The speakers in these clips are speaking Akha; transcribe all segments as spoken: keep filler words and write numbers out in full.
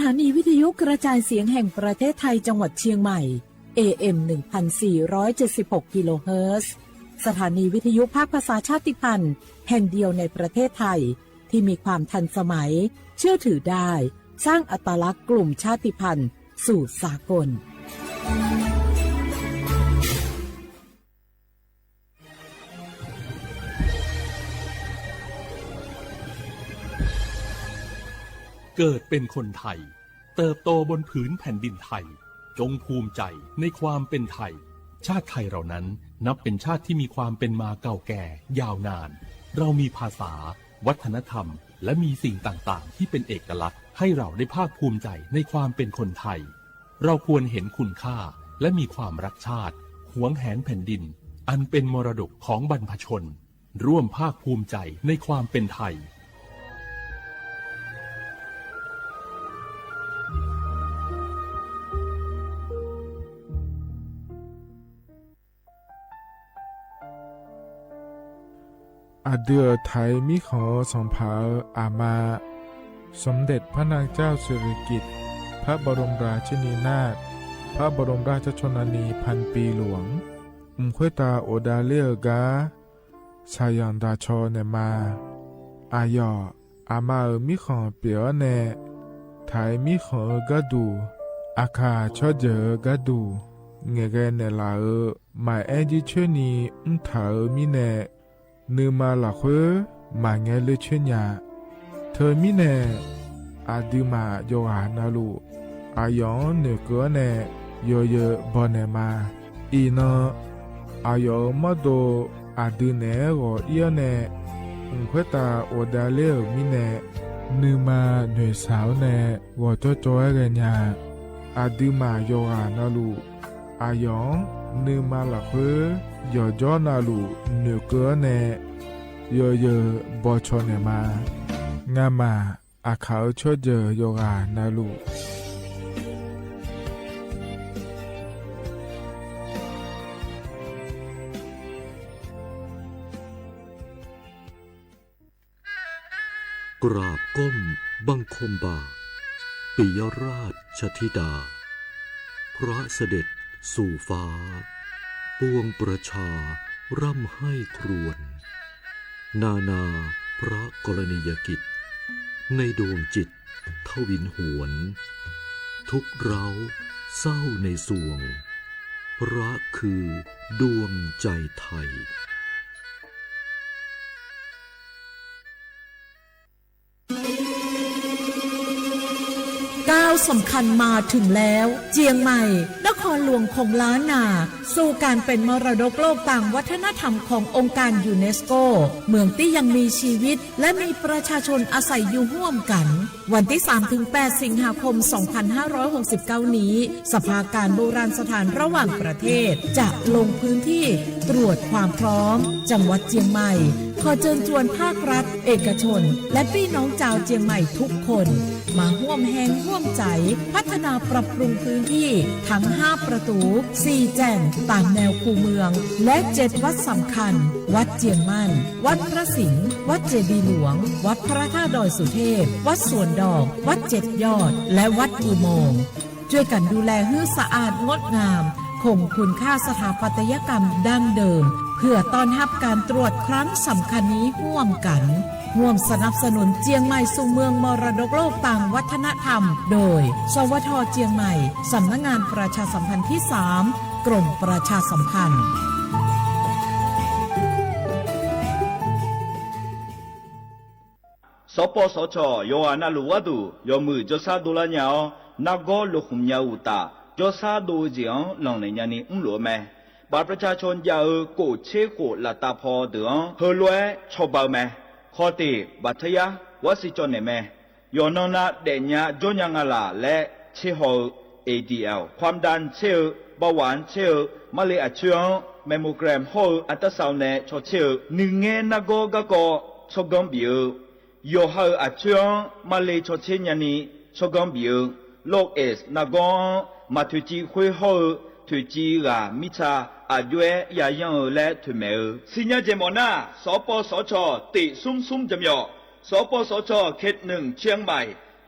สถานีวิทยุกระจายเสียงแห่งประเทศไทยจังหวัดเชียงใหม่ เอเอ็ม หนึ่งพันสี่ร้อยเจ็ดสิบหกกิโลเฮิรตซ์ สถานีวิทยุภาคภาษาชาติพันธุ์แห่งเดียวในประเทศไทย ที่มีความทันสมัย เชื่อถือได้ สร้างอัตลักษณ์กลุ่มชาติพันธุ์สู่สากล เกิดเป็นคนไทย เติบโตบนผืนแผ่นดินไทย จงภูมิใจในความเป็นไทย ชาติไทยเรานั้นนับเป็นชาติที่มีความเป็นมาเก่าแก่ยาวนาน เรามีภาษา วัฒนธรรม และมีสิ่งต่างๆ ที่เป็นเอกลักษณ์ให้เราได้ภาคภูมิใจในความเป็นคนไทย เราควรเห็นคุณค่าและมีความรักชาติ หวงแหนแผ่นดิน อันเป็นมรดกของบรรพชน ร่วมภาคภูมิใจในความเป็นไทย Aqdui-euq Taiq mirkhanq-eu sanqpaq-euq aqma, สมเด็จพระนางเจ้าสิริกิติ์ พระบรมราชินีนาถ พระบรมราชชนนีพันปีหลวง mq khoertav ghofdav ler-eu gar, shaqzanq daqcaw naeqma. Aqyawf, aqma-euq mirkhanq pyeuf-awr nae, Taiq mirkhanq-eu gharduq, Aqkaq tsawrjeuq-eu gharduq, ngaeqghae naeqlaf-euq maqaer jircoer ni mrtaq-euq mirnae, nuima lafkhoer maqngae ler coer nya. Teumirnae, aqduimaf yawqghaq navluf, aqyawf-anr noeqkeuv-awr nae yawzeu bawnaeq ma. Iqnan, aqyawf-euq mawrdo aqdui naeq-aer ghawq ir-awr nae, mq khoertav ghofdav ler-euq mirnae, nuima noeqshaq-awr nae ghawqjawr jawr-aer ghaenya. Aqduimaf yawqghaq navluf, aqyawf-anr nuima lafkhoer yawqjawr navluf noeqkeuv-awr nae yawzeu bawcaw naeqma. Ngamaf, Aqkaq-eu tsawrjeuq yawqghaq navluf, กราบก้มบังคมบาท ปิยราชธิดา พระเสด็จสู่ฟ้า ปวงประชาร่ำไห้ครวญ นานาพระกรณียกิจ ในดวงจิตทวินหวน ทุกข์ร้าวเศร้าในสวง พระคือดวงใจไทย ก้าวสำคัญมาถึงแล้ว เจียงใหม่ นครหลวงของล้านนา สู่การเป็นมรดกโลกตามวัฒนธรรมขององค์การยูเนสโก เมืองตี้ยังมีชีวิต และมีประชาชนอาศัยอยู่ร่วมกัน วันที่สามถึงแปดสิงหาคมสองพันห้าร้อยหกสิบเก้านี้ สภาการโบราณสถานระหว่างประเทศจะลงพื้นที่ตรวจความพร้อม จังหวัดเจียงใหม่ ขอเชิญชวนภาครัฐ เอกชน และพี่น้องชาวเจียงใหม่ทุกคน มาร่วมแรงร่วมใจ พัฒนาปรับปรุงพื้นที่ทั้งห้าประตู สี่แจ่ง ตามแนวคูเมือง และเจ็ดวัดสำคัญ วัดเจียงมั่น วัดพระสิงห์ วัดเจดีย์หลวง วัดพระธาตุดอยสุเทพ วัดสวนดอก วัดเจ็ดยอด และวัดอุโมงค์ ช่วยกันดูแลหื้อสะอาดงดงาม คงคุณค่าสถาปัตยกรรมดั้งเดิม เพื่อต้อนรับการตรวจครั้งสำคัญนี้ร่วมกัน ร่วมสนับสนุนเจียงใหม่สู่เมืองมรดกโลกตามวัฒนธรรม โดย สวท เจียงใหม่ สำนักงานประชาสัมพันธ์ที่สาม กรมประชาสัมพันธ์ สปสช yawqghaq navluf gharduq yawmuiq jawrshar dovlar nya-awr, nargawr lokhmq nya uqtaf, jawrshar dov-eu jeq-anr lanqnaeq nyani mrluf-eu mae. บัตรประชาชน jav-eu kof tser khof laftav paw deuq-anr heulof-aer cawba-eu mae. Khawf tiq, บัตรทะยัก gharsiq cawv naeq mae. Yawqnan nav daefnya jawrnya nga laq laer tser haw-eu, A D L, ความดัน tser-eu, เบาหวาน tser-eu, marle aqcoer-anr mammogram hawr-eu อัลตราซาวน์ nae caw tser-eu, nuingaer nargawr garkawv tsawrganr bif-eu, yawqha-euq aqcoer-anr marle caw tser nyani tsawrganr bif-eu, โรคเอดส์ nargawr-anr maq toeqciv khoer hawr-eu toeqciv ghaq mirtsa aqjox-aer yayanr-eu laer toeqmaeq-eu. Siqnya jeq mawf nar, สปสช tiq smr smr jaqmyawf, สปสช เขตหนึ่ง เชียงใหม่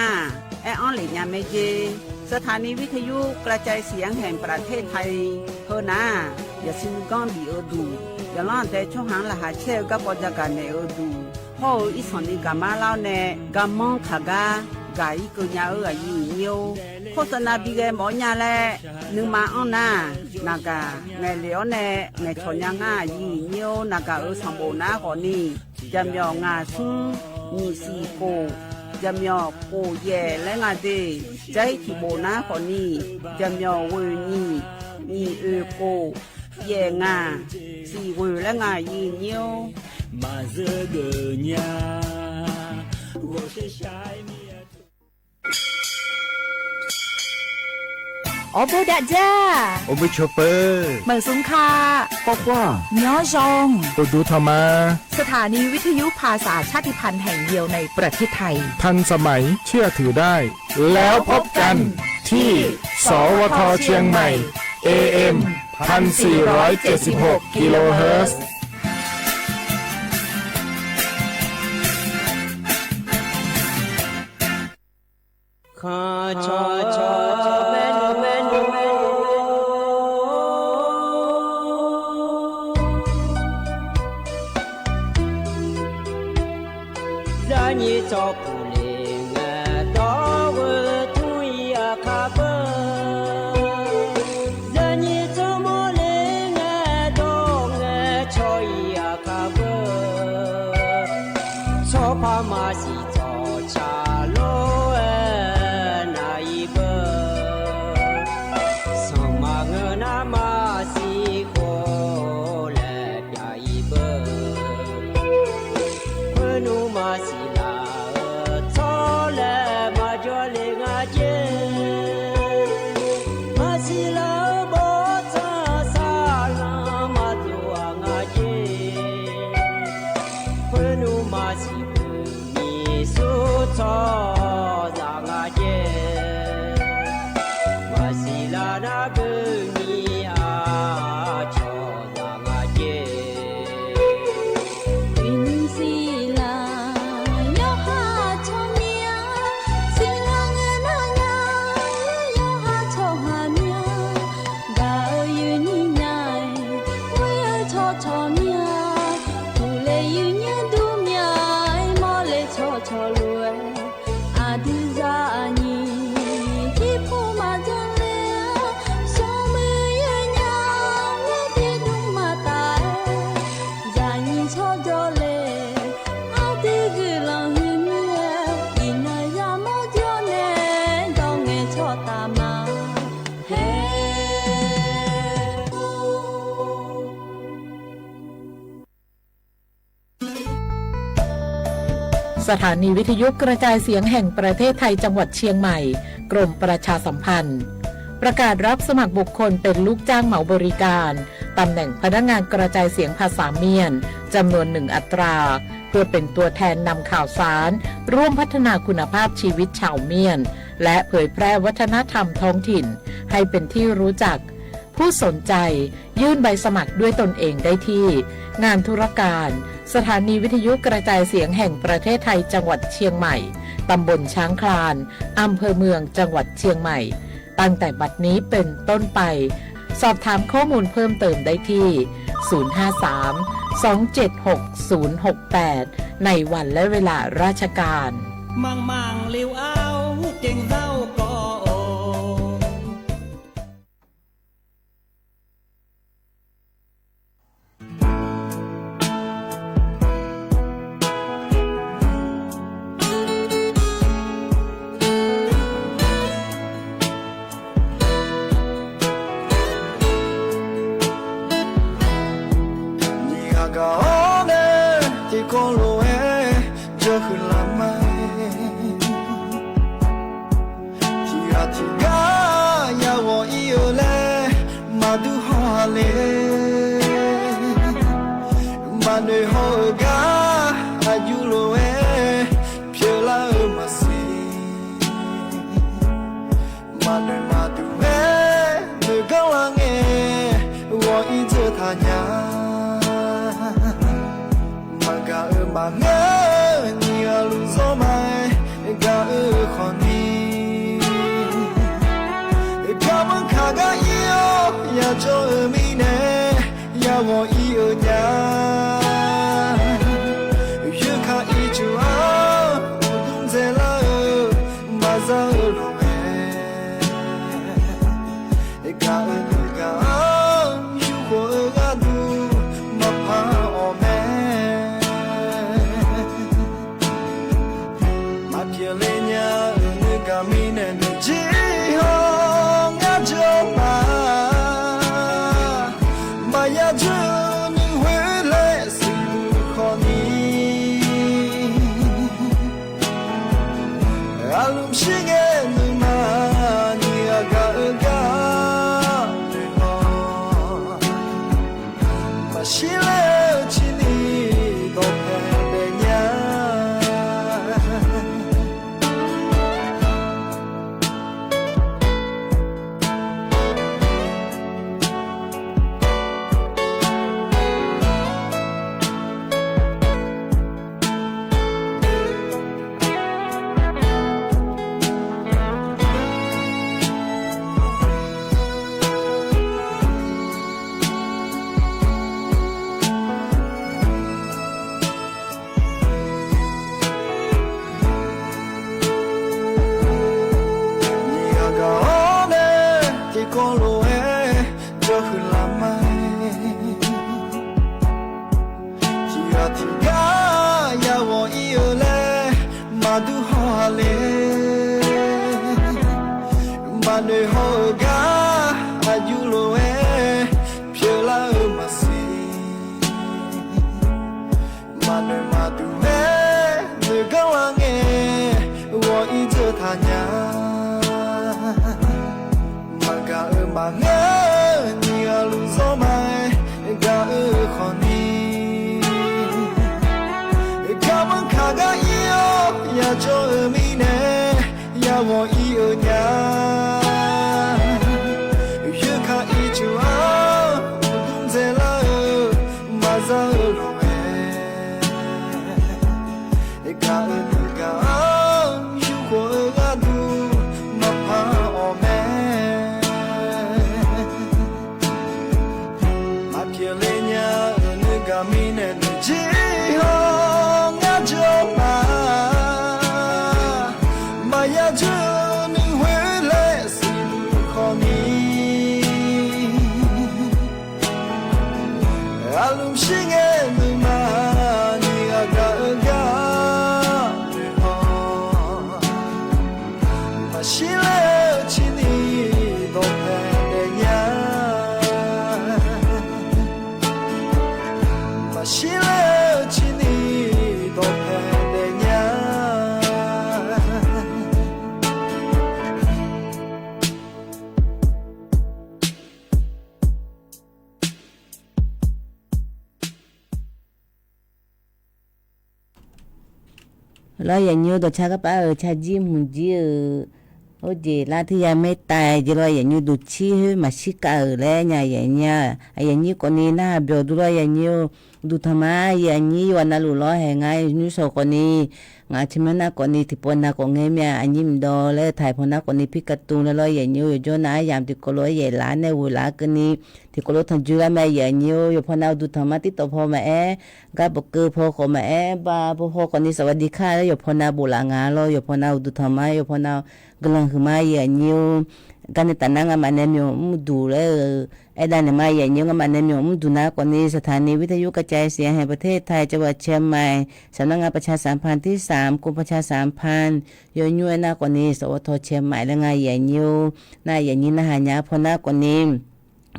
nar, aer-anr lef nya mae jer. สถานีวิทยุกระจายเสียงแห่งประเทศไทย heu nar-aq, yaqsur nuiganr bif-eu duq, yawqlanr aqdae tsawrhaq-anr laqkhaq caer-eu garkawv jagaq naeq-eu duq, hawr-eu irsanq ni gaqmar lar-awr nae, garmanr kaq gar gaq-ir keuv nya-eu aqyuif aqnyir-or, โฆษณา bi ghae mawf-awr nya laer, nuima anr nar, naqgaq ngaeqlef-awr nae ngaeqcawq nya ngar aqyuif aqnyir-or, naqgaq-euq sanqbof nar khawfni, jaqmyawf ngaq smr nyiq siq khof, jaqmyawf khof yaef laer nga de. Jar-ir tiqbof nar khawfni, jaqmyawf ghoeq nyiq, nyiq oeq khof, yaef ngaq, siq ghoeq laer nga aqyuif aqnyir-or. Maqzeur geuf nya, ghawqsher shar-ir mir-a. Awrbo dav dzar. Awrbo cawq peuq. Maeqsmr kar. Khawr khawr. Nyanr zanq. Uqduq tanq ma. สถานีวิทยุภาษาชาติพันธุ์แห่งเดียวในประเทศไทย ทันสมัย เชื่อถือได้ แล้วพบกันที่ สวท เชียงใหม่ เอเอ็ม พันสี่ร้อยเจ็ดสิบหก กิโลเฮิรตซ์ Zaqnyiq tsawrpuq le ngae dawr-eu tmr-ir aqkar beu. Zaqnyiq tsawrmawr le ngae dawr ngae cawq-ir aqkar beu. Tsawrpar maqsiq tsawqtsaq lof-aer nav-ir beu. Sanqpaq ngeur nar maqsiq khof laer pyav-ir beu. Khoernmr maqsiq laf-eu tsawr laer maqjawr le nga jer. Maqsiq laf-eu bawrtsanq saqlanq maqdov-aq nga jer. Khoernmr maqsiq beu nyiq sur tsawrhaqzaq nga jer. Maqsiq laf nar beu nyiq-aq cawqzaq nga jer. Uiqnymr siqlaq yawqha tsawrmyanr siqlaq ngae nar nya, yawqha tsawrhaq myanr gaq-eu uiqnymr nya-aer, ghoer-eu tsawrcawq myanr uqle uiqnymr dur myanr-aer, mawrle tsawrcawq lof-aer, aqdui zaqnyiq jirpov maqdzanr ler-a, smrmuiq yaer nya, mawrpyeuf dmr maqtaf-aer, zaqnyiq tsawrjawr le, aqdui guiqlanq huiq mir-aer, iqnan yamawr jawr nae, dawr ngae tsawrtaf ma. สถานีวิทยุกระจายเสียงแห่งประเทศไทยจังหวัดเชียงใหม่ กรมประชาสัมพันธ์ ประกาศรับสมัครบุคคลเป็นลูกจ้างเหมาบริการ ตำแหน่งพนักงานกระจายเสียงภาษาเมียน จำนวนหนึ่งอัตรา เพื่อเป็นตัวแทนนำข่าวสาร ร่วมพัฒนาคุณภาพชีวิตชาวเมียน และเผยแพร่วัฒนธรรมท้องถิ่น ให้เป็นที่รู้จัก ผู้สนใจยื่นใบสมัครด้วยตนเองได้ที่ งานธุรการ สถานีวิทยุกระจายเสียงแห่งประเทศไทยจังหวัดเชียงใหม่ ตำบลช้างคลาน อำเภอเมืองจังหวัดเชียงใหม่ ตั้งแต่บัดนี้เป็นต้นไป สอบถามข้อมูลเพิ่มเติมได้ที่ ศูนย์ห้าสาม สองเจ็ดหก ศูนย์หกแปด ในวันและเวลาราชการ Manqmanq liu-aer gaq-awr gaq-awr kawv-or. Nyiq ghaq gaq-awr nae tiqkawv lof-aer jawrhuiq laf ma-aer, le. Maqnoeq haw-euq gar aqjox lof-aer pyeuflar-eu maqsiq. Maqnoeq maqduq-aer noeqganr lar ngae, ghawq-ir dzeur taq nya. Maqgaq-eu maqngeur nyiq ghaq luf zawr ma-aer gaq-eu khawfni, garmanr kaq gar ir-awr yajawr-eu mirnae, yaghawq ir-eu nya. Yoerkaq ircuf-anr uqdmr dzaelar-eu maqza-eu lof-aer, gaq-eu nuigaq-anr yurkhof-eu gharduq maqpar-awq mae. Maqpyeuf le nya-euq nuigaq mirnae nuijir-awr ngar jawr ma. Maqya jawr-eu nymr ghoer laer siqduq khawfni, aqlmq shir ngae nuima nyiq ghaq gaq-eu gar noeq-awq. Maqshir ler-eu cirni dawqpae daef nya. Nyiq ghaq gaq-awr nae tiqkawv lof-aer jawrhuiq laf ma. Tiq ghaq tiqgar yaghawq ir-eu laer maqdur haw-a le. Maqnoeq haw-euq gar aqjox lof-aer pyeuflar-eu maqsiq. Maqnoeq maqduq-aer noeqganr lar ngae, ghawq-ir dzeur taq nya. Maqgaq-eu maqngeur nyiq ghaq luf zawr ma-aer gaq-eu khawfni, garmanr kaq gar ir-awr yajawr-eu mirnae, yaghawq ir-eu nya. Yoerkaq ircuf-anr uqdmr dzaelar-eu maqza-eu lof-aer, gaq-eu nuigaq-anr yurkhof-eu gharduq maqpar-awq mae. Maqpyeuf le nya-euq nuigaq mirnae nuijir-awr ngar jawr ma. Maqya jawr-eu nymr ghoer laer siqduq khawfni, aqlmq shir ngae nuima nyiq ghaq gaq-eu gar noeq-awq. Maqshir ler-eu cirni dawqpae daef nya. Maqshir ler-eu cirni dawqpae daef nya. Lawr, yaqnyir dawqcar garpar-euq carjir hmq jir-euq, or jeq lar tiq ya maertav jeq lawr, yaqnyir duqcir khoer maqshir kav-euq laer nya yaqnyir-aq, aqyuif aqnyir khawfni narhaq byawq dur lawr yaqnyir-or. Uqduq tanqma-a, aqyuif aqnyir yawqghaq navluf lawr haeq ngar nymr shawq khawfni, ngaq tsawrmyanr nar khawfni tiqpov nav khawf ngae mir-a, aqnyir mqdawq laer taq-iq paw nar khawfni pirkav tuv laer lawr yaqnyir-or. Yawqjawr nav aryamq tiqkawv lof-aer yaeqlaf-aer nae ghoeqlaf-aer keuvni tiqkawv lof tanqjoe gar mae yaqnyir-or. Yawqpaw nav uqduq tanqma tirtawf paw maqaer, gar bofkeuv paw khawf maqaer, ba paw paw khawfni safvadi kar laer yawqpaw nav boflaf nga lawr. Yawqpaw nav uqduq tanqma, yawqpaw nav guiqlanq huiqma yaqnyir-or. Garnae tafnar ngamaf nae myawq mr duq laer-eu aerdav naeqma yaqnyir-or. Ngamaf nae myawq mr duq nar khawfni สถานีวิทยุกระจายเสียงแห่งประเทศไทย จังหวัดเชียงใหม่ สำนักงานประชาสัมพันธ์ที่สาม กรมประชาสัมพันธ์ yawnymr aernar khawfni สวท. เชียงใหม่ laer nga yaqnyir-or. Nar yaqnyir narhaq nya paw nar khawfni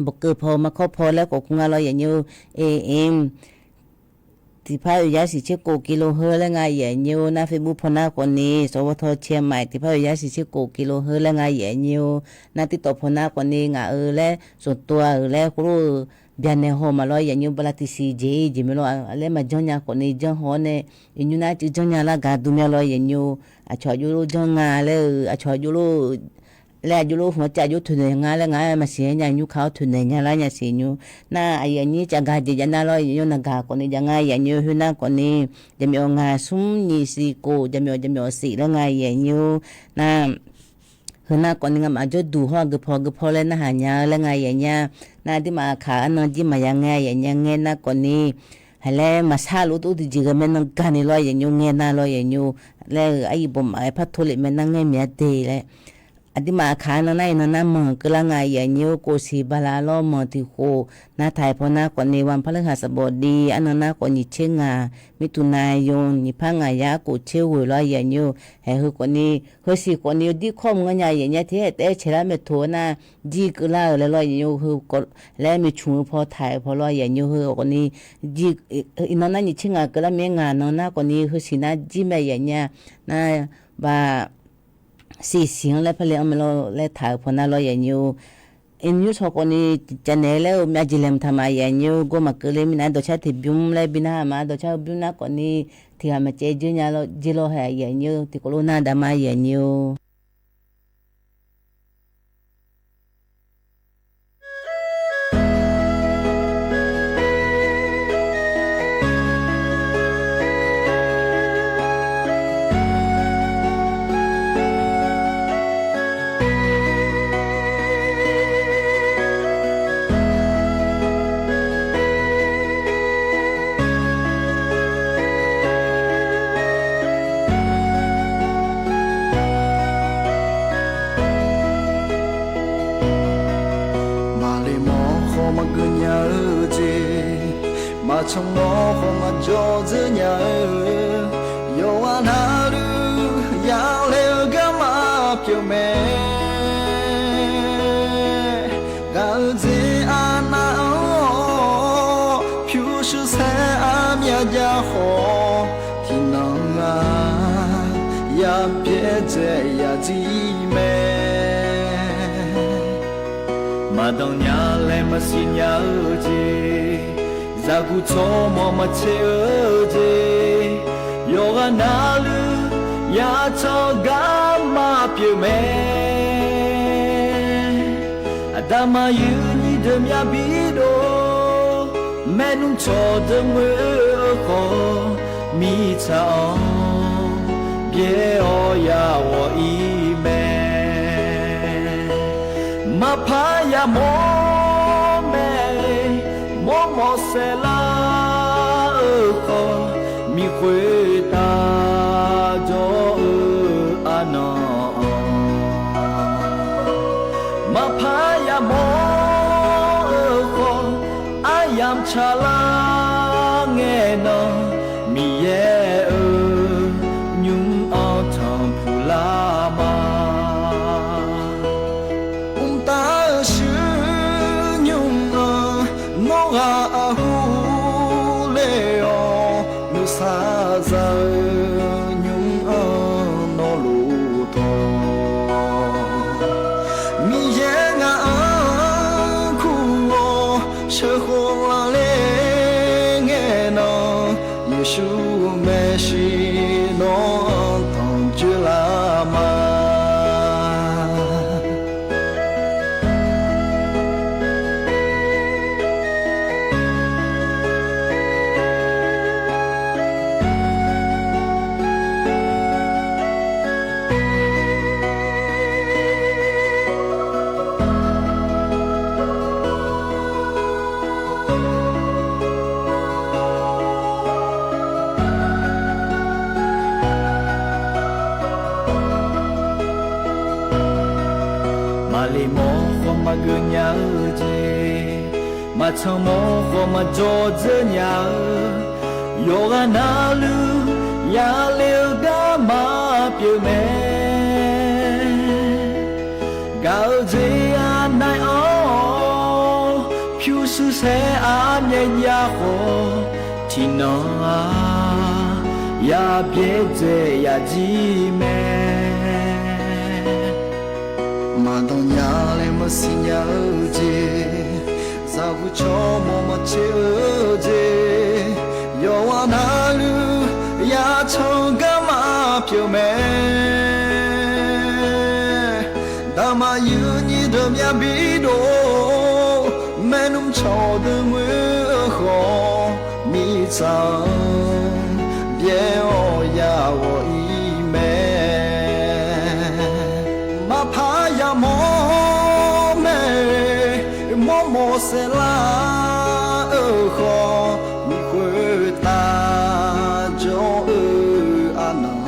bofkeuv paw markawr paw laer khawf kur nga lawr yaqnyir-or. AM tiqpar oeq yar siq tser kof kilo heu laer nga yaeq nyi-or. Nar Facebook pawnar khawfni สวท Chiang Mai tiqpar oeq yar siq tser kof kilo heu laer nga yaeq nyi-or. Nar TikTok pawnar khawfni ngaq-euq laer ส่วนตัว-euq laer khoerlof-eu byaqnaeq haw maqlawr yaeq nyi-or. Bala tiqsiq jeq-ir jeq mae lawr laer maqjanr nya khawfni janr haw-awr nae, iqnymr nar cuiv janr nya lar gaq dm mya lawr yaeq nyi-or. Aqcawq jov-or janr nga laer-eu aqcawq jov-or laer aqjox lof hmq-anr cav jov toeqnaeq nga laer ngaq-aer maqsiq-aer nya nymr ka-awr toeqnaeq nya lar nya siq nymr. Nar aqyuif aqnyir cavgaq jeq jav nar lawr yaeq nyi-or. Naqgaq khawfni jav nga yaeq nyi-or. Khoernar khawfni jaqmyawf ngaq smr nyiq siq kof jaqmyawf jaqmyawf siq laer nga yaeq nyi-or. Nar heunar khawfni ngamaf jawrduq hawr-aq geupaw geupaw laer narhaq nya-eu laer nga yaeq nya. Nar aqduimaf aqkaq arnan jir maqya ngae yaeq nya ngae nar khawfni haiq laer maqsar lof-aer tiqjeq ghae mae nan gaqni lawr yaeq nyi-or. Ngae nar lawr yaeq nyi-or. Laer-eu aryiq bawmaf-aer par tov lef mae nar ngae miq-a de laer. Aqduimaf aqkaq arnan nar iqnan nar manq keuvlar nga yaeq nyi-or. Kof siq bala lawr manq tiq khof nar taq-aer pawnar khawfni วันพฤหัสบดี arnan nar khawf nyiq tser ngaq, มิถุนายน nyiq par ngaq yar kof tser ghoeq lawr yaeq nyi-or. Haeq heu khawfni heusiq khawfni yawdir kawr mq-anr nya yaeq nya te haeq taef-aer caeq lar maeqtoq-aer nar jir keuvlar-euq laer lawr yaeq nyi-or. Heu laer maeqcmq-eu paw taq-euq paw lawr yaeq nyi-or. Heu khawfni iqnan nar nyiq tser ngaq keuvlar mae ngaq nan nar khawfni heusiq nar jir mae yaeq nya. Nar ba siqsiq-anr laer par le-anr mae lawr laer taq-euq paw nar lawr yaeq nyi-or. Iqnymr shawq khawfni cavnaeq laer-eu myav jeq laeqhmq taq ma yaeq nyi-or. Gawr maqkeuv le mirnae dawqcar tiqbymr laer bi nar ma dawqcar heu bymr nar khawfni tiq ghaq maqcaev jir nya jer lawr haeq yaeq nyi-or. Tiqkawv lof nar daqma yaeq nyi-or. Maqle mawr khawf maqgeu nya-eu jeq, maqcan mawr khawf maqjawr dzeur nya-eu, yawqghaq navluf yale-eu garma pyeuf mae. Gaq-eu jeq aqnav-anr-awr pyurshuir saer armyav jav khawf, tiqnan-aq ya pyaer dzae ya jir mae. Maqdanq nya laer maqsiq nya-eu jeq, zaqguq tsawrmawq maqtser-eu jeq, yawqghaq navluf ya can-eu garma pyeuf mae. Aqda maqyuif nyiq deuq myav bidov, maernmr cawqdeuq moer-eu khawf, mirtsaq-anr byaer-awr ya ghawq-ir mae. Maqpar yamawr mae, mawrmawf saeqlar-eu khawf, miq khoertav jawr-eu arnan-anr, maqpar yamawr-eu khawf, aryamq tsaqlar ngae nan, Miqyaer-euq nymr-anr tanqpuq lar ma. Mqtav-euq shuir nymr-anr nawr ghaq aqhu ler-awr, nuisar za-eu nymr-anr nawr lof tawq. Miqyaer ngaq-anr kur-awr sheuqkhof laf ler ngae nan, Yeqsur maeqshi nawr-anr tanqjoe lar ma. Maqle mawr khawf maqgeuf nya-eu jeq, maqtsanq mawr khawf maqjawr dzeur nya-eu, yawqghaq navluf yale-eu garma pyeuf mae. Gaq-eu jeq aqnaeq-awr pyurshuir saer armyav jav khawf, Iqnan-aq, yabyaerdzae yajir mae. Maqdanq nya laer maqsiq nya-eu jeq, zaqguq cawmawf maqcaev-eu jeq, yawqghaq navluf yacan garma pyeuf mae. Daqmaqyuif nyiq deuq myav bi dov, maernmr cawq deuq ngoer-eu khawf, mirtsaq-anr byaer-awr ya ghawq-ir mae. Maqpar yamawr mae, mawrmawf saeqlar-eu khawf, miq khoertav jawr-eu arnan.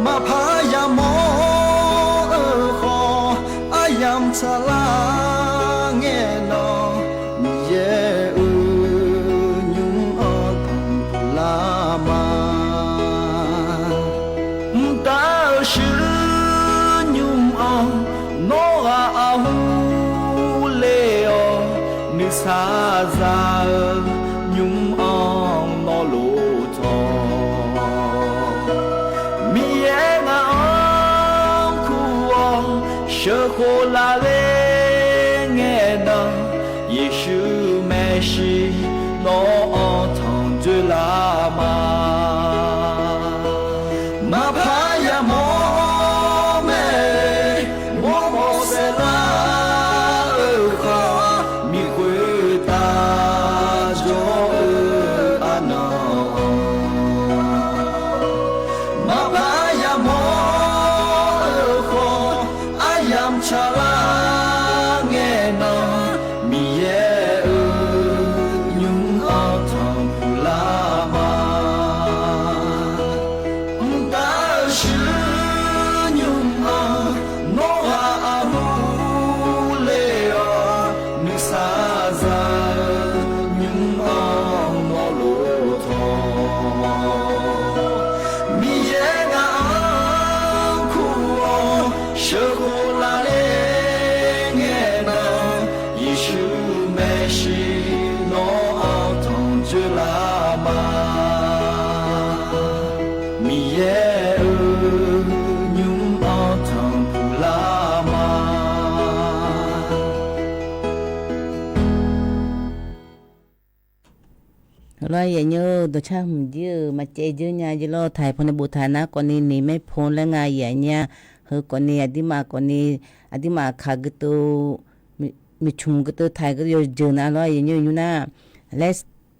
Maqpar yamawr-eu khawf, aryamq tsaqlar ngae nan, Miqyaer-euq nymr-anr tanqpuq lar ma. Mqtav-euq shuir nymr-anr nawr ghaq arhu le-awr, nuisar za-eu nymr-anr nawr lof tawq. Miqyaer ngaq-anr kur-awr sheuqkhof laf le ngae nan, Yeqsur maeqshi nawr-anr tanq dzoerlar ma. Maqpar yamawr mae, mawrmawf saeqlar-eu khawf, miq khoertav jawr-eu arnan. Maqpar yamawr-eu khawf, aryamq tsaqlar ngae nan, Miqyaer-euq nymr-anr tanqpuq lar ma. Mqtav-euq shuir nymr-anr nawr ghaq arhu le-awr, nuisar za-eu nymr-anr nawr lof tawq. Miqyaer ngaq-anr kur-awr sheuqkhof laf le ngae nan, Yeqsur maeqshi nawr-anr tanq dzoerlar ma. Miqyaer-euq nymr-anr tanqpuq lar ma. Lawr, yaeqnymr-eu dawqcar hmq jir-euq maqcaev dzeur nya jeq lawr. Taiq pawnae boftaq nar khawfni, niq maer pawnae laer nga yaf nya. Heu khawfni aqdirmaf khawfni, aqdirmaf kaq gui teu, miqcmq gui teu, taiq gui teu yawjeuq na lawr, yaeqnymr nymr nar laer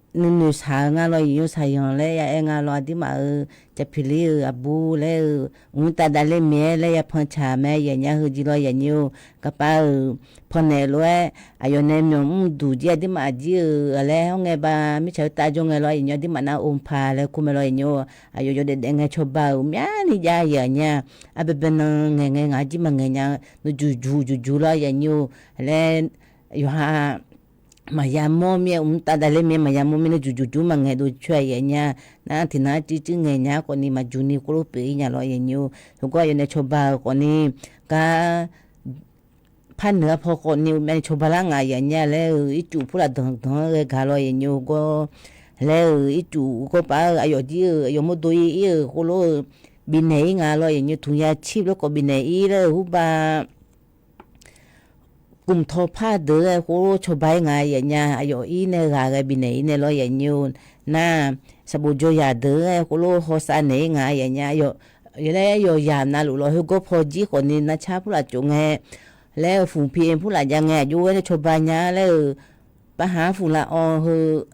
nuinoeq shaq-eu nga lawr, yaeqnymr shaqyanq laer ya aer nga lawr, aqdirmaf-euq capiq ler-eu aqbur laer-eu, mqtav davler maeq-aer laer ya pantsaq mae yaf nya heu jeq lawr, yaeqnymr-eu garpav-euq pawnaeq lof-aer aqyawf nae myawq mr duq jir aqdirmaf jir-euq laer hawr ngae ba, mirtsaq khoertav jawr ngae lawr, yaeqnymr aqdirmaf nar ompaq laer kur mae lawr, yaeqnymr-eu aqyawf yawdaef daef ngae cawba-euq myavni jav yaf nya. Arbaebae nan ngaeq ngae ngaq jir maqngaeq nya, nuijuq juq juq juq lawr, yaeqnymr-eu laer yawqha maqya mawr mir-aer, mqtav davler mir-aer maqya mawr mirnae juq juq juq maqngaeq dov coer-a yaf nya. Nar tiqnan arcuir cuir ngaeq nya khawfni maqjuq ni khoerlof pyeuf-ir nya lawr, yaeqnymr-eu heugar yawf nae cawba-euq khawfni, gar par noeq-a paw khawfni myavni cawba lar nga yaf nya laer-eu ircuf purlaf danqdanq-anr ghae gaq lawr, yaeqnymr-eu gawr laer-euq ircuf gawrpav-eu aqyawf jir-euq aqyawf mawrdo ir-ir-euq khoerlof-eu bifnaeq-ir nga lawr, yaeqnymr-eu tuqnya cir laer khawf bifnaeq-ir laer-euq hurba Kmqtaw par deuq-aer khoerlof cawba-ir nga yaf nya, aqyawf ir nae ghaq ghae bifnaeq-ir nae lawr yaf nymr-eu nar, sanqbof jawr yaq deuq-aer khoerlof hawsav naeq-ir nga yaf nya, yawlaer yawqyaq navluf lawq khoergawr paw jir khawfni narcar purlaf cof ngae, laer-eu fuq pi purlaf jav ngae aqjox-aer nae cawba nya laer-euq, baqhaq-anr fuq laf-awr heu,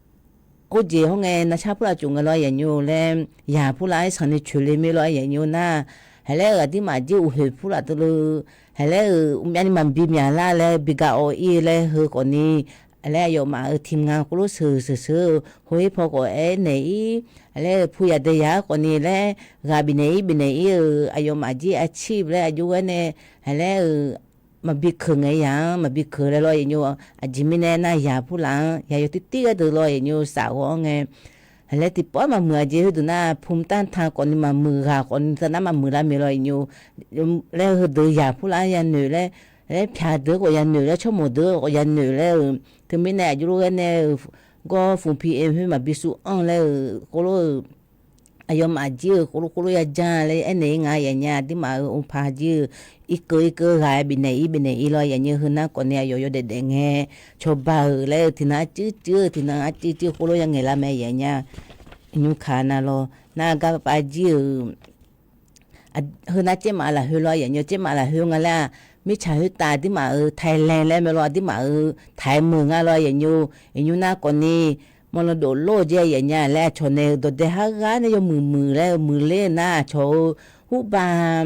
khoerjeq hawr ngae narcar purlaf cof ngae lawr yaf nymr-eu laer, yaq purlaf-aer sanqni coeq le mir lawr yaf nymr-eu nar, haiq laer-euq aqdirmaf jir uqhoeq purlaf teulev, haiq laer-euq myavni maqbi myaq lar laer bi gaq-awr ir-eu laer heu khawfni, haiq laer aqyawfmaf-euq tiq mq nga khoerlof sheuq sheuq sheuq-eu hawr-ir paw khawf aernaeq-ir, haiq laer-euq pu yaq dae yaq-aer khawfni laer ghaq bifnaeq-ir bifnaeq-ir-euq aqyawfmaf jir arcir laer aqjox-aer nae, haiq laer-euq maqbi keuq ngae yaq-anr maqbi keuq laer lawr yaf nymr-eu, aqjeq mirnae nar yaq purlaf-anr yaq yaw tirtir ghae deuq lawr yaf nymr-eu saf ghawv-anr ngae, haiq laer tiqpawf-aer maqmuiq aqjeq heudeuq nar pumq tanr tan khawfni maqmuiq ghaq khawfni teu nar maqmuiq lar mae lawr yaf nymr-eu, laer heudeuq yaq purlaf-anr yanoeq laer, laer pyaq deuq khawf yanoeq laer tsawrmawq deuq khawf yanoeq laer-euq Teumirnae aqjox lof-aer nae-euq gawr fuf pi-aer khoer maqbi suf-anr laer-euq khoerlof-euq aqyawfmaf jir-euq khoerlof khoerlof yajanr laer aernaeq-ir nga yaf nya. Aqduimaf-euq oeqpaq jir-euq irkeuv irkeuv ghaq-aer bifnaeq-ir bifnaeq-ir lawr yaf nya. Heu nar khawfni aqyawf yawdaef daef ngae cawba-euq laer-eu tiqnan arcuir cuir-eu tiqnan arcuir cuir khoerlof yangaeq lar mae yaf nya. Nymr kaq nav lawr nar gar pav jir-euq Heu nar tsermaf lafkhoer lawr yaf nya. Tsermaf lafkhoer nga laer-aq, mirtsaq khoertav aqduimaf-euq Thailand laer mae lawr, aqduimaf-euq taiq meuq nga lawr yaf nya. Iqnymr nar khawfni manqlanq doflor-eu jeq yaf nya laer aqcawq nae-euq dawqdae har ghar nae yawmuiq muiq laer-eu muiqler-eu nar aqcawq-euq hurbav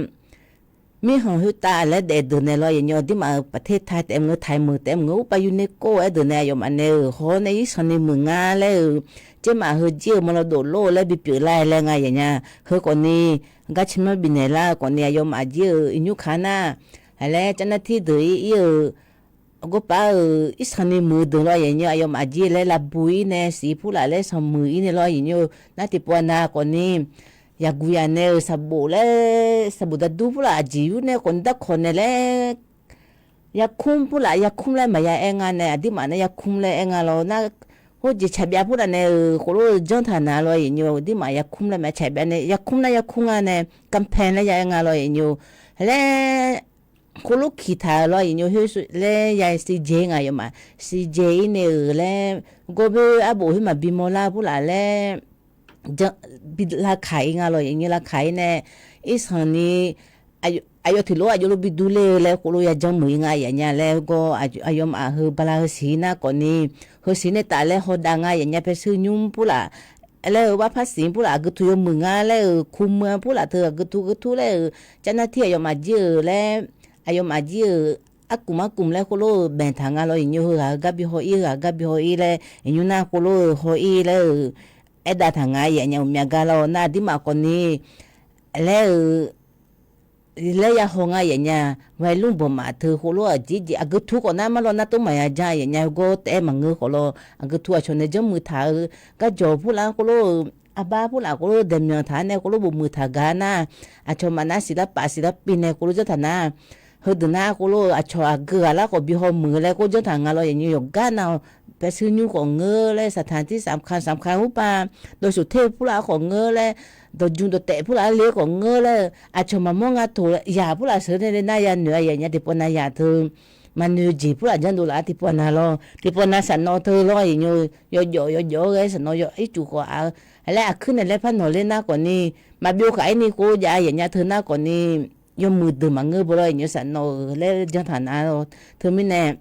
mirkhanq khoertav laer daef deuq nae lawr yaf nya. Aqduimaf-euq paqter tav taef meuq-eu taiq meuq taef meuq-eu hurbav UNESCO aer deuq nae aqyawfmaf nae-euq hawr nae irsanq ni muiq nga laer-euq tsermaf heu jir-eu manqlanq doflor-eu laer bipyeuf lar-aer laer nga yaf nya. Heu khawfni gar caermanr bifnaeq lar-eu khawfni aqyawfmaf jir-euq iqnymr kaq nar, aqlaer carnar tir deuq ir ir-euq gawrpar-euq irsanq ni muiq-eu deuq lawr yaf nya. Aqyawfmaf jir laer lavbu ir nae siq purlaf laer sanqmuiq ir nae lawr yaf nya. Nar tiqpov nav khawfni yaqguq yaq nae-euq saqbof laer saqbof dardur purlaf aqjeq yur nae khawfni darkawq naeq laer yarkmr purlaf yarkmr laer maqya aer nga nae aqduimaf nar yarkmr laer aer nga lawr nar, khoerjeq tsaqbyav purlaf nae-euq khoerlof-eu janr taq na lawr yaf nya. Aqduimaf yarkmr laer maqya tsaqbyav nae yarkmr nar yarkmr nga nae กำแพง laer ya aer nga lawr yaf nya. Laer khoerlof kiq taq-euq lawr yaf nya. Khoer laer ya siqjae nga yawfmaf siqjae ir nae-euq laer gawrboer arbof khoer maqbi mawrlar purlaf laer bi lavkaq ir nga lawr yaf nya. Lavkaq ir nae irsanq ni aqyawf tiqlof aqjox lof bi durler-eu laer khoerlof yajanr meuq ir nga yaf nya laer gawr aqyawfmaf heu bala heu siq nar khawfni heu siq nae taf laer hawdav nga yaf nya. Paershuir nymr purlaf laer-eu barpar siq purlaf aqgeu tuq yawmuiq nga laer-euq kumq-a purlaf teu aqgeu tuq geu tur laer-euq carnar tir aqyawfmaf jir-euq laer aqyawfmaf jir-euq arkumq arkumq laer khoerlof-eu baeq taq nga lawr yaf nya. Heughaq heugar bi haw ir heughaq gar bi haw ir laer iqnymr nar khoerlof-eu haw ir laer-euq aerdav taq nga yaf nya. Uqmyav gar lawr nar aqduimaf khawfni laer-euq laer yahaw nga yaf nya. วัยรุ่น bawqmaf teu khoerlof-eu aqjeq jeq aqgeu tuq khawf nar marlawr nar tov maqya janr yaf nya. Heugar taef-aer maqngeur khawf lawr aqgeu tuq aqcawq nae janrmuiq taq-eu garjawq purlaf khoerlof-eu arbar purlaf khoerlof-eu daeqmyanq taq-aer nae khoerlof bofmuiq taq gar nar aqcawq maqnar siqlar paf siqlar piv nae khoerlof janr taq nar heudeuq nar khoerlof-eu aqcawq aqgeu ghaq lar khawf bi hawmuiq laer khoer janr taq nga lawr yaf nya. Yawqgar nav paershuir nymr khawf ngeur laer saqtanq tir saqkaq saqkaq urpav dawqsoq ter purlaf khawf ngeur laer dawqjmq dawqtaef purlaf le khawf ngeur laer-eu aqcawq maqmawr nga toq yaq purlaf sheuq nae le nar yanoeq-a yaf nya. Tiqpov nav yaq teu maqnoeq jeq purlaf janrdov laf-a tiqpov nav lawr tiqpov nav saqnawv teu lawr yaf nya. Yawjawf yawjawf-aer ghae saqnawv yawqir cuf khawf-a laer aqkuir naeq laer par nawq ler nar khawfni maqbyov khaq-ir ni khoer jav yaf nya. Teu nar khawfni yawmuiq deuq maqngeur bo lawr yaf nya. Saqnawv-euq laer janr taq nar lawr teumirnae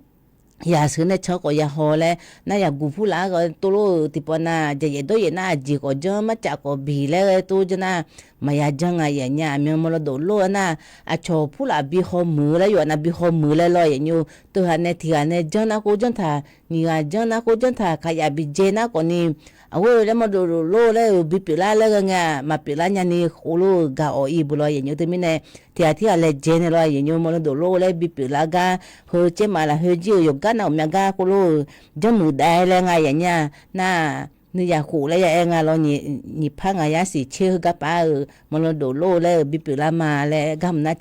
yaq sheuq nae can khawf yahaw laer nar yaqguq purlaf-aer ghae tov lor-euq tiqpov nav jaqyaef dawryaef nar aqjeq khawf janr marcaf khawf biq laer ghae tov janr nar maqya janr nga yaf nya. Aqmyan manqlanq doflor-aer nar aqcawq purlaf bi hawmuiq laer yawqha nav bi hawmuiq laer lawr yaf nya. Teughaq nae tiqghaq nae janr nar khoer janr taq nyiq ghaq janr nar khoer janr taq kaqyaf bi dzae nar khawfni aqghoer laer manqlanq doflor laer-euq bipyeuf lar laer ghae ngae-aq maqpyeuf lar nyani khoerlof-euq gaq-awq ir bo lawr yaf nya. Teumirnae tiqghaq tirghaq laejae nae lawr yaf nya. Manqlanq doflor laer bipyeuf lar gar heu tsermaf lafkhoer jir-euq yawqgar nav uqmyav gar khoerlof-euq janrmuiq dav-aer laer nga yaf nya. Nar nuiyaq khof laer ya aer nga lawr nyiq par ngaq yar siq tser heugar paf-euq manqlanq doflor laer-euq bipyeuf lar ma laer gar mq nar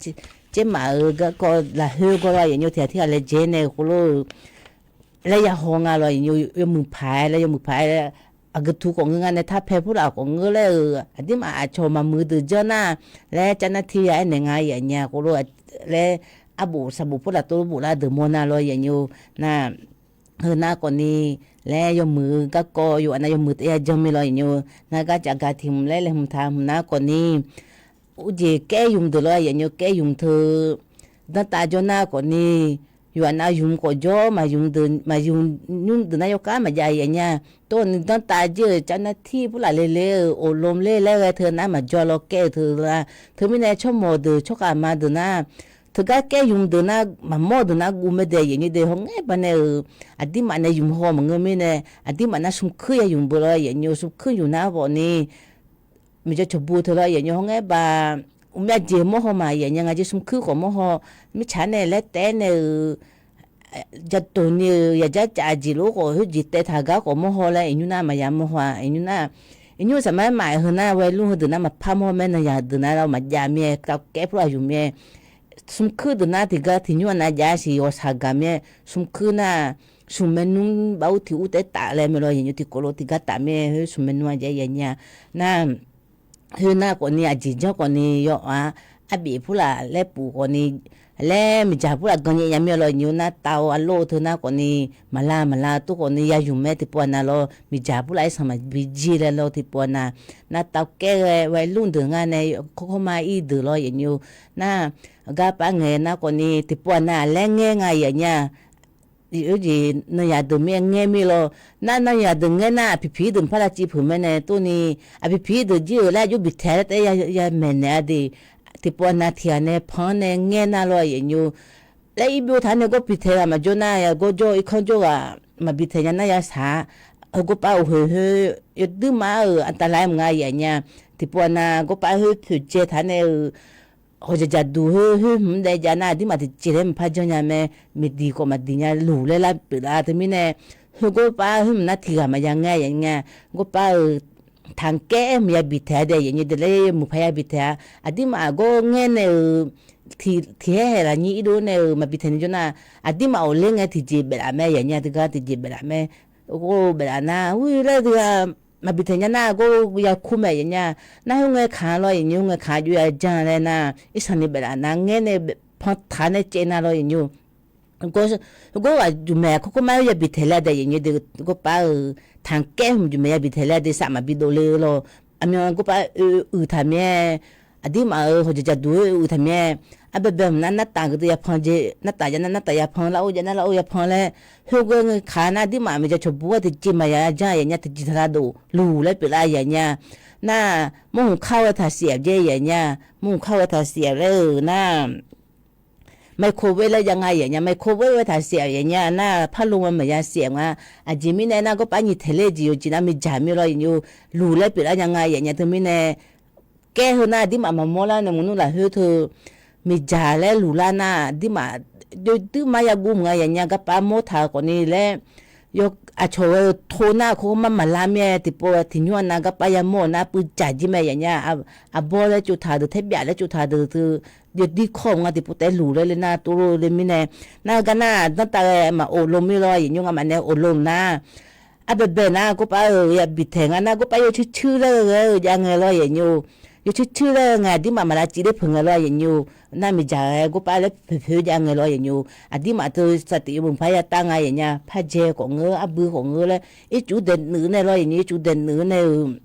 tsermaf-euq garkawv lafkhoer gawr lawr yaf nya. Tiqghaq tirghaq laejae nae-euq khoerlof-euq laer yahaw nga lawr yaf nya. Yawmuiq paq-aer laer yawmuiq paq-aer laer aqgeu tuq khawf ngeur nga nae tarpae purlaf khawf ngeur laer-euq aqdirmaf aqcawq maqmuiq deuq janr nar laer carnar tir ya aernaeq nga yaf nya khoerlof laer arbof saqbof purlaf tov bof lar deuq mawr nar lawr yaf nya. Nar heu nar khawfni laer yawmuiq-eu garkawv yawqha nav yawmuiq taef ya janr mir lawr yaf nya. Nar gar caf gaq tiq hmq laer laeqhmq taq hmq nar khawfni urjeq kaer yumq deuq lawr yaf nya. Kaer yumq teu danrtav jawr nar khawfni yawqha nav yumq khawf jawr maqyumq deuq maqyumq nymr deuq nar yawkhav maqjav yaf nya. Tov ni danrtav jir-euq carnar tir purlaf le le-euq oflom ler laer ghae teu nar maqjawr lawr kaer-eu teu lar. Teumirnae tsawrmawq deuq tsawrkhav ma deuq nar teugar kaer yumq deuq nar maqmawr deuq nar guv mae daeq yaf nya de hawr ngaer baq nae-euq aqdirmaf nae yumq haw maqngeur mirnae aqdirmaf nar smrkuir ya yumq beu lawr yaf nya. Smrkuir yumq nar bawfni miqjawr cawqbu teu lawr yaf nya hawr ngaer baq uqmyav jeq mawr haw ma yaf nya. Ngaq jeq smrkuir khawf mawr haw mirtsaq nae laer taef-aer nae-euq jatoq ni-euq yaqjar caf jeq lof khawf khoerjeq taev taq gar khawf mawr haw laer iqnymr nar maqya mawr haw-a. Iqnymr nar iqnymr saqmar maf-aer heu nar วัยรุ่น heudeuq nar maqpar mawr mae. Nanyaq deuq nar lawr maqjav mir-aer kavkaev purlaf yumq mir-aer smrkuir deuq nar tiqgar tiqnymr-a nav jav siq ghawqshaq gaq mir-aer smrkuir nar smq maernmr bav ur tiq ur taef taf laer mae lawr, yaqnymr tiqkawv lof tiqgar taf mir-aer, khoer smq maernmr-a jav yaqnya. Nar, khoer nar khawfni aqjeq janr khawfni yawf-a, arbif purlaf laer puf khawfni, laer miqdzaq purlaf gan nyae nya mir-a lawr, yaqnymr nar tav-eu arlov-eu teu nar khawfni, maqlar maqlar tov khawfni ya yumq mae tiqpov-a nav lawr, miqdzaq purlaf irsanq maqbi jir laer lawr tiqpov-a nav, nar tav kaer ghae wae lmr deuq ngar nae, kawrkawr mar ir deuq lawr yaqnymr. Nar, garpar ngaeq nar khawfni tiqpov-a nav laer ngaer nga yaqnya. Oejeq nanyaf deuq mir-aer ngaer mir lawr. Nar nanyaf deuq ngaer nar aqpiq piq deuq maqpar lavciv peuq mae nae tov ni, aqpiq piq deuq jir-euq laer aqjox bif taeq laer taef-aer ya maeqnaeq-a de. Tiqpov-a nav tiq ghaq nae pan-anr nae ngaer nar lawr yaqnymr. Laer ir byov taq nae gawr bif taeq ghaq maqjawr nar, ya gawr jawr irkanr jawr ghaq maqbif taeq nya nar ya saq-a. Heugawr par-euq khoeq khoer yawduir mar-euq aqtavlav mq nga yaqnya. Tiqpov-a nav gawr par khoer poeqdzae taq nae-euq hawqjaq jaqduq khoer khoer hmq daev jav nar aqdirmaf tiqjeq laer maqpar janrnya mae. Miqdiq khawf maqdiq nya luq laer lar pyeuflar teumirnae, heugawr par khoer mq nar tiq ghaq maqya ngaer yaqnya. Gawr par-euq taqkaer mq ya bif taeq-a de yaqnya de laer muiq paq ya bif taeq-a. Aqdirmaf gawr ngaer nae-euq tiq haer haeq lafnyir irdov nae-euq maqbif taeq ni jawr nar, aqdirmaf ghofler ngae tiqjeq baeflaf mae yaqnya, teugar tiqjeq baeflaf mae. Ghov baeflaf nar ur laer teugar maqbif taeq nya nar gawr ya kur mae yaqnya. Nar khoerngae kaq lawr yaqnymr, ngae kaq jov ya jan laer nar, irsanq ni baeflaf nar ngaer nae pantaq nae caev nar lawr yaqnymr. Gawr ghaq juq maeq kawrkawr mar-aer ya bif taeq laer dae yaqnymr de, gawr par-euq taqkaer hmq juq maeq ya bif taeq laer de saf maqbi dovle lawr. Aqmyan gawr par oe uiq taq mir-aer, aqdirmaf-euq hawqjaq jaqduq-aer oe uiq taq mir-aer, arbaebae mq nar nartaf geuq deuq ya pan jeq, nartaf jav nar nartaf ya pan, lar or jav nar lar or ya pan laer, khoerghae ngae kaq nar aqdirmaf miqdzaq cawqbur-aer tiqjeq maqya jar yaqnya, tiqjeq taq lar dof luq laer pyeuflar yaqnya. Nar, mawrhmq kar ghae taq siq-aq jae yaqnya, mawrhmq kar ghae taq siq-aq laer-euq nar, microwave laer jav nga yaqnya, microwave ghae taq siq-aq yaqnya nar, parlov-aer maqya siq-aq nga. Aqjeq mirnae nar gawr par nyiq taeq ler jeq yawqjeq nar miqdzaq mir lawr yaqnymr, luq laer pyeuflar nya nga yaqnya teumirnae, kaer heu nar aqdirmaf maqmawr lar nae maqnmr lafkhoer teu miqdzaq laer luq lar nar aqdirmaf yawduir mar ya guv mq nga yaqnya, garpar mawr taq-eu khawfni laer, aqcawq ghae-eu to nar kawrkawr mar maqlar mir-aer tiqpov tiqnymr-a nar garpar yamawr-eu nar puivdzaq jir mae yaqnya. Arbawr laer tsovtaq deuq, taerbyav laer tsovtaq deuq teu yawdir kawr mq nga tiqpov taef luq laer le nar tov lor le mirnae, nar gar nar danrtav ghae maqof lo mir lawr yaqnymr, ngamaf nae of lo mq nar, arbaebae nar gawr par-euq ya bif taeq nga nar gawr par yawcuir cuir laer ghae-eu jav ngae lawr yaqnymr. Yawcuir cuir laer ghae ngae aqdirmaf maqlar cif ler peuq ngae lawr yaqnymr. Nar miqdzaq ghae gawr par laer poeq poeq jav ngae lawr yaqnymr. Aqdirmaf teu saqtif yawmuiq par ya tav nga yaqnya, parjae khawf ngeur, arbui khawf ngeur laer, ircuf daeqnuif nae lawr yaqnymr, ircuf daeqnuif nae-euq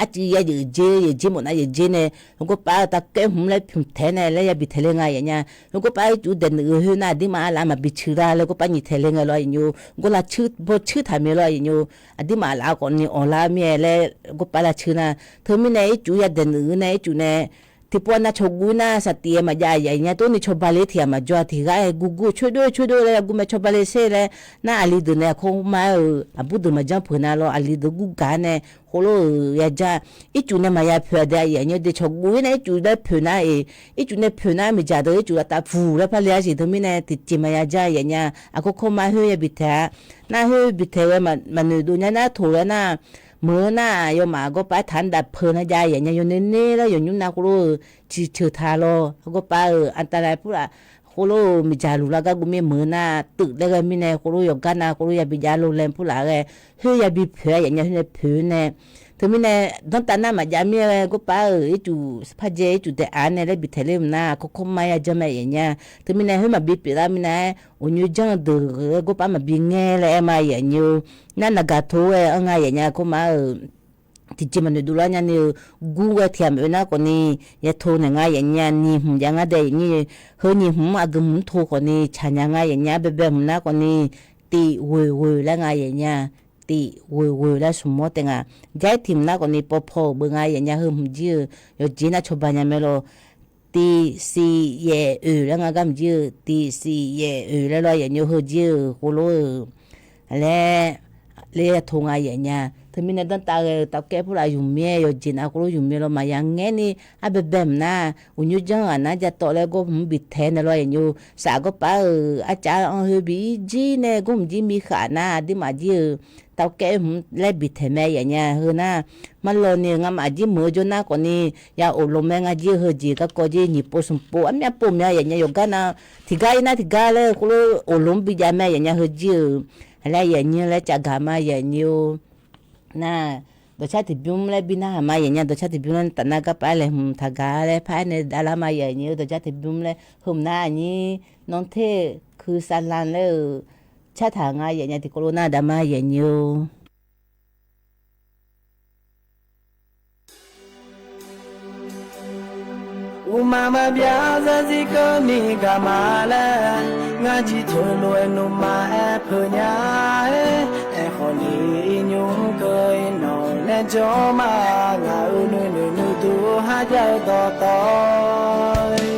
arcuiv ya yeuf jer, yeuf jer mawf nar yeuf jer nae, heugawr par-eu taqkaer hmq laer pymq taeq nae laer ya bif taeq le nga yaqnya. Heugawr par ircuf daeqnuif-eu khoer nar aqdirmaf arlaf maqbi cuiq lar laer gawr par nyiq taeq le ngae lawr yaqnymr, gawr lar cuir baw cuir taq mir lawr yaqnymr. Aqdirmaf laf khawfni awq lar mir-aer laer gawr par lar cuir nar, teumirnae ircuf ya daeqnuif-eu nae ircuf nae tiqpov nav cawqguv-ir nar saqtif-aer maqjav yaqnya, tov ni cawba le tiq ghaq maqjawr-a, tiq ghaq-aer guv guv-eu coer doer coer doer laer ya guv mae, cawba le sher laer nar aqli deuq nae aqkawr mar-euq aqbur deuq maqjanr peuq nar lawr, aqli deuq gurgaq nae khoerlof-euq ya jar. Ircuf nae maqya poeq-a de yaqnya de, cawqguv-ir nae ircuf laer poeq nar-iq, ircuf nae poeq nar miqdzaq deuq ircuf aqtav puq laer par le-a siq teumirnae tiqjeq maqya jar yaqnya. Aqkawr kawr mar khoer ya bif taeq-a. Nar khoer bif taeq ghae maqnoeq dov nya nar toq laer nar, meuq-eu nar yawmaf gawr par taq-anr dav peuq nar jav yaqnya, yawner ner laer yawqnymr nav khoerlof-euq ciqceuq taq lawr, gawr par-euq aqtav laer purlaf khoerlof-euq miqdzaq luf lar gar guv mir meuq-eu nar teuf laer ghae mirnae khoerlof yawqgar nav khoerlof ya bi jav lo laer purlaf ghae, khoer ya bi poeq-a yaqnya, khoer nae poeq nae, teumirnae danrtav nar maqjav mir-aer gawr par-euq ircuf parjae ircuf daeq-aq nae laer bif taeq ler mq nar kawrkawr mar ya janr mae yaqnya. Teumirnae khoer maqbi pyeuflar mirnae-aer uqnyoer janr-eu deuq gawr par maqbi ngaer laer aer ma yaqnya. Nar naqgaq to ghae-anr nga yaqnya kawr mar-euq tiqjeq maqnoeq dovlar nyani-eu gur ghae tiq ghaq maqoe nar khawfni ya to naeq nga yaqnya, nyiq hmq jav ngar dae yaqnya. Heu nyiq hmq-anr aqgeu hmq-anr to khawfni tsaqnya nga yaqnya, baebae hmq nar khawfni tif ghoeq ghoeq laer nga yaqnya. Tif ghoeq ghoeq laer smq mawr taef nga. Jair tiq hmq nar khawfni pawpaw-euq beu nga yaqnya, heu hmq jir-eu yawqjeq nar cawba nya mae lawr. Tif siq yaeq oeq laer nga gar hmq jir-eu, tif siq yaeq oeq laer lawr yaqnya, heu jir-euq khoerlof-euq laer, ler to nga yaqnya. Teumirnae danrtav ghae-euq tavkaer purlaf yumq mir-aer yawqjeq nav khoerlof yumq mir lawr maqya ngaer ni, arbaebae mq nar, uqnymr janr ghaq nar ja tawv laer gawr hmq bif taeq naeq lawr yawqnyi-eu, saf gawrpaf-eu arcav-anr heu bi ir jir nae gawr hmq jir mikhaf nar aqduimaf jir-euq tavkaer hmq laer bif taeq mae yaf nya heu nar, marlawni-eu ngamaf jir meuq-eu jawr nar khawfni, ya of lmq mae nga jir-eu heujeq garkawv jir nyiq pov smq pov armyav pov mya yaf nya yawqgar nav, tiqgar ir nar tiqgar laer khoerlof of lmq-anr bijav mae yaf nya heu jir-euq, laer yaf nyir laer cavgaq ma yaf nyir-or. Nar, dawqcar tiqbymr laer bi narhaq ma yaf nya dawqcar tiqbymr laer taf nar garpaf laeqhmq taqgaq laer par-aer nae davlar ma yaf nyir-or dawqcar tiqbymr laer heumq nar aqnyir nanrter kuisalan laer-euq cartaq nga yaf nya tiqkawv lof nar dav ma yaf nyir-or. Uqmaq maqbyav zarzir keuvni gaq ma laer, ngar jir teulof-aer nuima aer peuq nya-aer, aerkhawf ni nymr keuv-ir nawq nae jawr ma, ngaq-euq nuinoeq nuidur kharjav-eu dawqtawv-ir.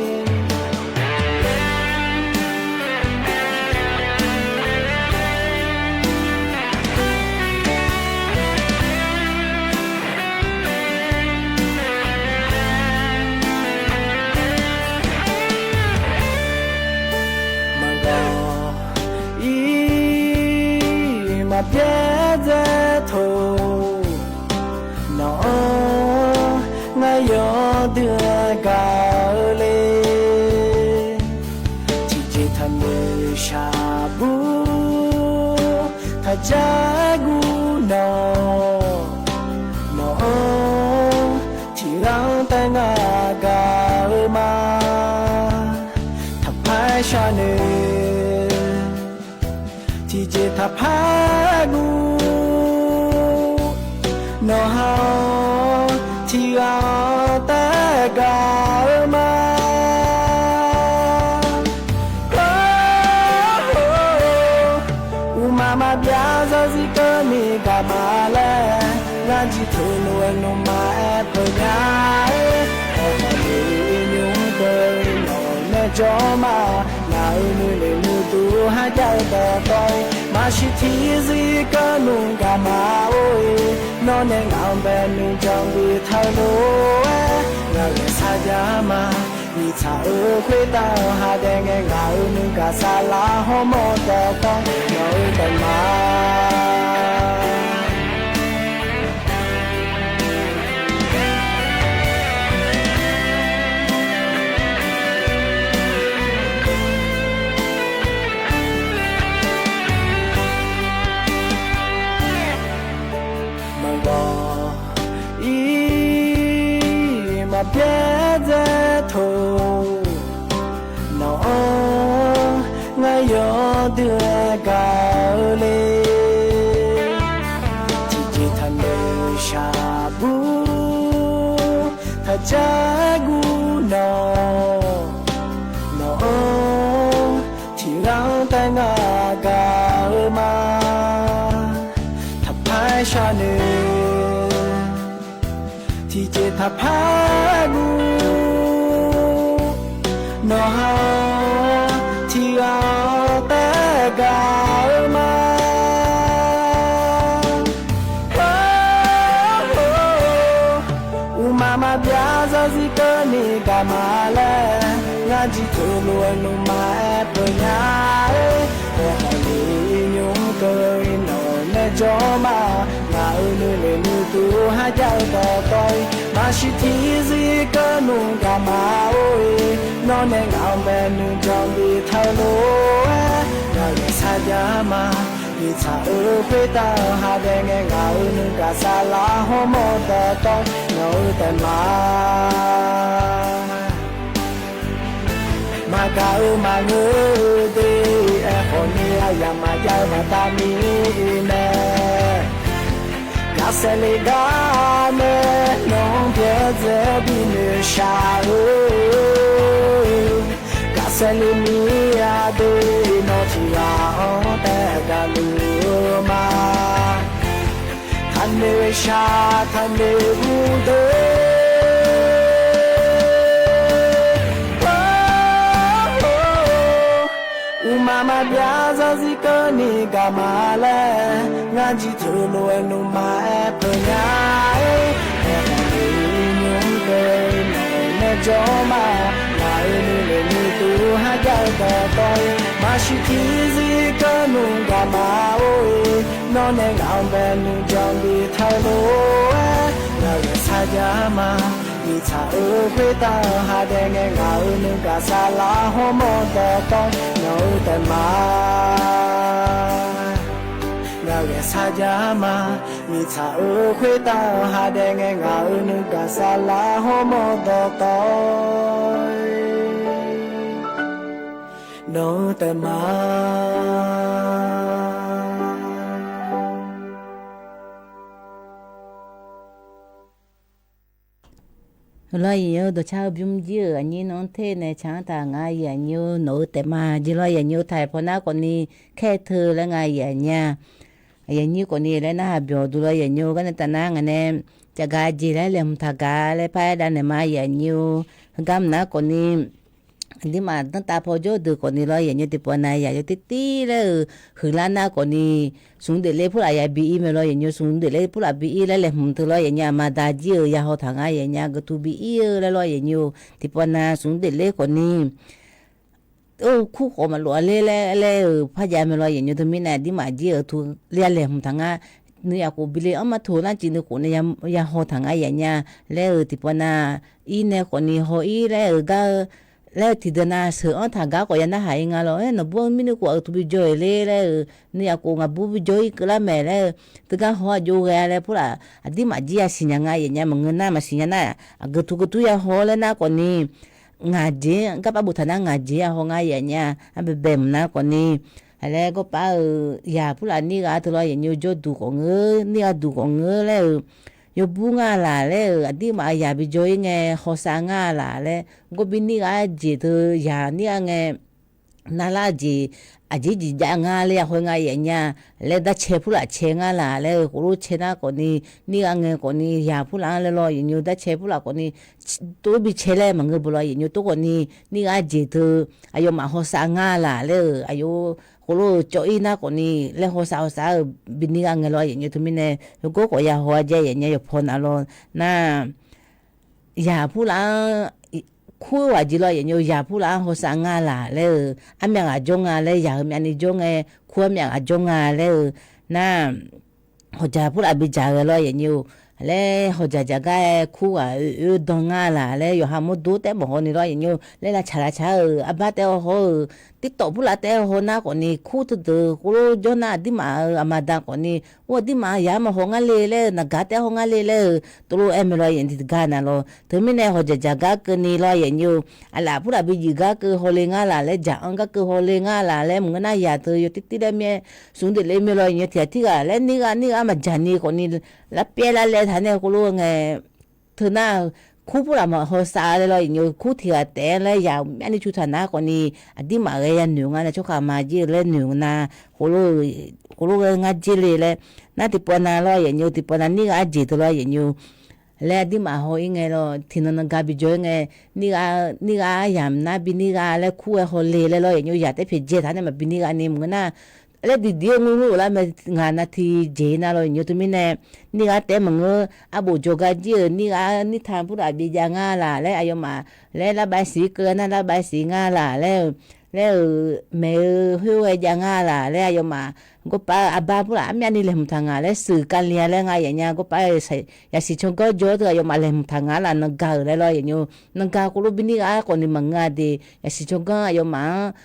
Maqgawq ir maqbyaer dzae taq, nawq-anr ngar yawdui-aer gaq-eu le. Tiqjeq taqnoeq shaqbur taqjav-aer guv nawq, nawq-anr tiqghaq-anr taef ngar gaq-eu ma. Taqpar-aer sharnoeq tiqjeq taqpar guv, nawqha-anr tiqghaq-anr taef gaq-eu ma. Uqmaq maqbyav zarzir keuvni gaq ma laer, ngar jir teulof-aer nuima aer peuq nya-aer, aerkhawf ni nymr keuv-ir nawq nae jawr ma, ngaq-euq nuinoeq nuidur kharjav-eu dawqtawv-ir, maqsiq tiqzir keuvni gaq ma or-ir, nawr nae ngaq-anr bae nuijan bi taq-eu lof-aer, ngaq ghae sarjax ma. Nyiq tsaq-euq khoertav-eu ha dae ngae, ngaq-euq nuigaq saflar hawmawr dawqtawv-ir, nawq-euq daef ma. Maqgawq ir maqbyaer dzae taq, nawq-anr ngar yawdui-aer gaq-eu le. Tiqjeq taqnoeq shaqbur taqjav guv nawq, nawq-anr tiqghaq-anr taef ngar gaq-eu ma. Taqpar-aer sharnoeq tiqjeq taqpar guv, nawqha-anr tiqghaq-anr taef gaq-eu ma. Uqmaq maqbyav zarzir keuvni gaq ma laer, ngar jir teulof-aer nuima aer peuq nya-aer, aerkhawf ni nymr keuv-ir nawq nae jawr ma, ngaq-euq nuinoeq nuidur kharjav-eu dawqtawv-ir, maqsiq tiqzir keuvni gaq ma or-ir, nawr nae ngaq-anr bae nuijan bi taq-eu lof-aer, ngaq ghae sarjax ma. Nyiq tsaq-euq khoertav-eu ha dae ngae, ngaq-euq nuigaq saflar hawmawr dawqtawv-ir, nawq-euq daef ma. Maqgaq-eu maqngeur-eu de, aerkhawf ni aryamq maqjav-eu baqda mirnae, gaqsaef le gar nae nawq-anr byaerdzae binoeq shaq-eu, gaqsaef le mir-a de, nawr tiqghaq-anr taef gaqluf-eu ma. Taqnoeq shaq taqnoeq gu de, uqma Aqma byav zarzir keuvni gaq ma laer, ngar jir teulof-aer nuima aer peuq nya-ir. Aerkhawf, nymr deuq nawq-euq nae jawr ma. Ngaq-euq nuinoeq nuiduq kharjav-eu dawqtawv-ir, maqsiq tiqzir keuvni gaq ma-or-e. Nawr nae ngaq-anr bae nuijan bi taq-eu lof-aer, ngaq-euq sarjax ma. Miqtsaq-euq khoertav-eu ha dae ngae, ngaq-euq nuigaq saflar hawmawr dawqtawv-ir nawq-eu taef ma. Ngaq-euq sarjax ma. Miqtsaq-euq khoertav-eu ha dae ngae, ngaq-euq nuigaq saflar hawmawr dawqtawv-ir nawq-eu taef ma. Lawr, aqyuif aqnyir dawqcar-eu bymr jir-euq aqnyir nawr-anr ter nae tsaq-anr taq ngar, aqyuif aqnyir nawq-eu taef ma. Jir lawr, aqyuif aqnyir taq-aer paw nar khawfni, kaer teu laer nga, aqyuif aqnyir-a. Aqyuif aqnyir khawfni laer narhaq byawq duq lawr, aqyuif aqnyir gar nae taf nar ngaq nae cavgaq jeq laer laeqhmq taq gaq laer par-aer dav naeq ma, aqyuif aqnyir. Heugar mq nar khawfni, aqdirmaf danrtav paw jawr deuq khawfni lawr, aqyuif aqnyir tiqpawf nav yaq yawtir tir laer-euq huiqlar nar khawfni, smq daefler purlaf ya bi-ir mae lawr, aqyuif aqnyir smq daefler purlaf bi-ir laer laeqhmq teu lawr, aqyuif aqnyir aqma da jir-euq ya haw taq ngar, aqyuif aqnyir aqgeu tu bi-ir-eu laer lawr, aqyuif aqnyir-or. Tiqpawf nav smq daefler khawfni, or, kur khawf maqlof-a ler laer laer-euq par jav mae lawr, aqyuif aqnyir. Teumirnae aqdirmaf jir-euq tu laer ya laeqhmq taq ngar, nuiyaf khof bi le-anr ma toq nar civ nuikhof nae ya haw taq ngar, aqyuif aqnyir-a laer-euq tiqpawf nav ir nae khawfni haw-ir laer-euq gar-eu laer-eu tiqdeuq nav sheuq-anr taq gar khawf ya narhaq-ir nga lawr. Aer, nawqbur-anr mirnuikhof aqgeu tu bi jawr-euq ler laer-euq, nuiyaf khof ngaqbur bi jawr-ir keuvlar mae laer-eu, teugar haw-a jov ghae-a laer purlaf aqdirmaf jir ya siqnya nga, aqyuif aqnyir. Maqngeur nar maqsiq nya nar, aqgeu tu geu tur ya haw laer nar khawfni, ngaq jeq-anr garpar boftaq nar ngaq jeq ya haw ngar, aqyuif aqnyir-a. Arbaebae mq nar khawfni, aqlaer gawrpar-euq yaq purlaf nir ghaq teu lawr, aqyuif aqnyir. Jawrduq khawf ngeur, nir ghaq duq khawf ngeur laer-euq, yawbur ngar laq laer-euq, aqdirmaf-euq yaq bi jawr-ir ngae hawsav ngar laq laer, gawr bi nir ghaq jeq teu yaq nir ghaq ngae, narlar jeq aqjeq jeq jav nga laer ya haw nga, aqyuif aqnyir-a. Laer darcae purlaf cae ngar laq laer-euq, khof lof cae nar khawfni, nir ghaq ngae khawfni yaq purlaf-anr laer lawr, aqyuif aqnyir. Darcae purlaf khawfni, tov bi cae laer maqngeur beu lawr, aqyuif aqnyir. Tov khawfni, nir ghaq jeq teu aqyawfmaf hawsav ngar laq laer-euq, aqyawf khof lof-eu cawv-ir nar khawfni, laer hawsav hawsav-euq bi nir ghaq ngae lawr, aqyuif aqnyir. Teumirnae yawgawr khawf ya haw-a jav, aqyuif aqnyir. Yawqpaw nav lawr nar, yaq purlaf-anr, kur-eu ghaq jeq lawr, aqyuif aqnyir. Yaq purlaf-anr hawsav ngar laq laer-euq, armyav ghaq jawr nga laer, yaq-euq myavni jawr ngae, kur armyav ghaq jawr nga laer-euq nar, hawqjaq purlaf bi dzaq ghae lawr, aqyuif aqnyir. Laer hawqjaq dzaq gar-aer kur ghaq oe oe dan ngar laq laer yawqha mawrdo taef mawq haw ni lawr, aqyuif aqnyir. Laer lavtsaq lavtsaq-euq arbar taef-aer haw-eu, TikTok purlaf taef-aer haw nar khawfni, kur teudeuq khof lof jawr nar aqdirmaf-euq aqma da khawfni, or, aqdirmaf yaq-anr maqhaw ngar le laer-eu, naqgaq taef-aer haw ngar le laer-euq tov lof-aer mae lawr, aqyuif aqnyir. Tiqgar nav lawr. Teumirnae hawqjaq dzaq gar keuvni lawr, aqyuif aqnyir. Aqlaf purlaf bi jif gar keuv haw le ngar laq laer, jaq-anr gar keuv haw le ngar laq laer, maqngeur nar yaq teu yawtir tir laer mir-aer smq daefler mae lawr, aqyuif aqnyir. Tiq ghaq tiq ghaq laer nir ghaq nir ghaq maqjaq ni khawfni, larpyaer larlaev taq nae khof lof ngae, teu nar, kur purlaf maqhaw sav laer lawr, aqyuif aqnyir. Kur tiq ghaq taef-aer laer yaq myavni cu taq nar khawfni, aqdirmaf ghae yanoeq nga nae tsawrkhav ma jir-eu laer noeq nar, khof lof ghae ngar jer le laer. Nar tiqpawf nav lawr, aqyuif aqnyir. Tiqpawf nav nir ghaq jeq teu lawr, aqyuif aqnyir. Laer aqdirmaf haw-ir ngae lawr, tiqnan nan gar bi jawr-ir ngae, nir ghaq, nir ghaq yamq nar bi nir ghaq laer kur-aer haw le laer lawr, aqyuif aqnyir. Yaq taef pyaeq jae taq nae maqbi nir ghaq ni maqngeur nar, laer diqdiq-eu ngeur ngeur-euq lar mae, ngaq nav tiqjeq nar lawr, aqyuif aqnyir. Teumirnae nir ghaq taef-aer maqngeur, arbof jawrgar jir-euq nir ghaq nir ta purlaf bi jav ngar laq laer, aqyawfmaf laer larbav siq keuv nar larbav siq ngar laq laer-eu, laer-euq maeq-eu khoer ghae jav ngar laq laer, aqyawfmaf gawrpar-eu arbar purlaf armyavni laeqhmq taq ngaq laer, shuif kali-a laer nga, aqyuif aqnyir. Gawrpar-eu yasiq tsawrganr jawr teu aqyawfmaf laeqhmq taq ngaq laf nan ga-euq laer lawr, aqyuif aqnyir. Nan ga khof lof bi nir ghaq khawfni maqngeur-a de, yasiq tsawrganr aqyawfmaf-anr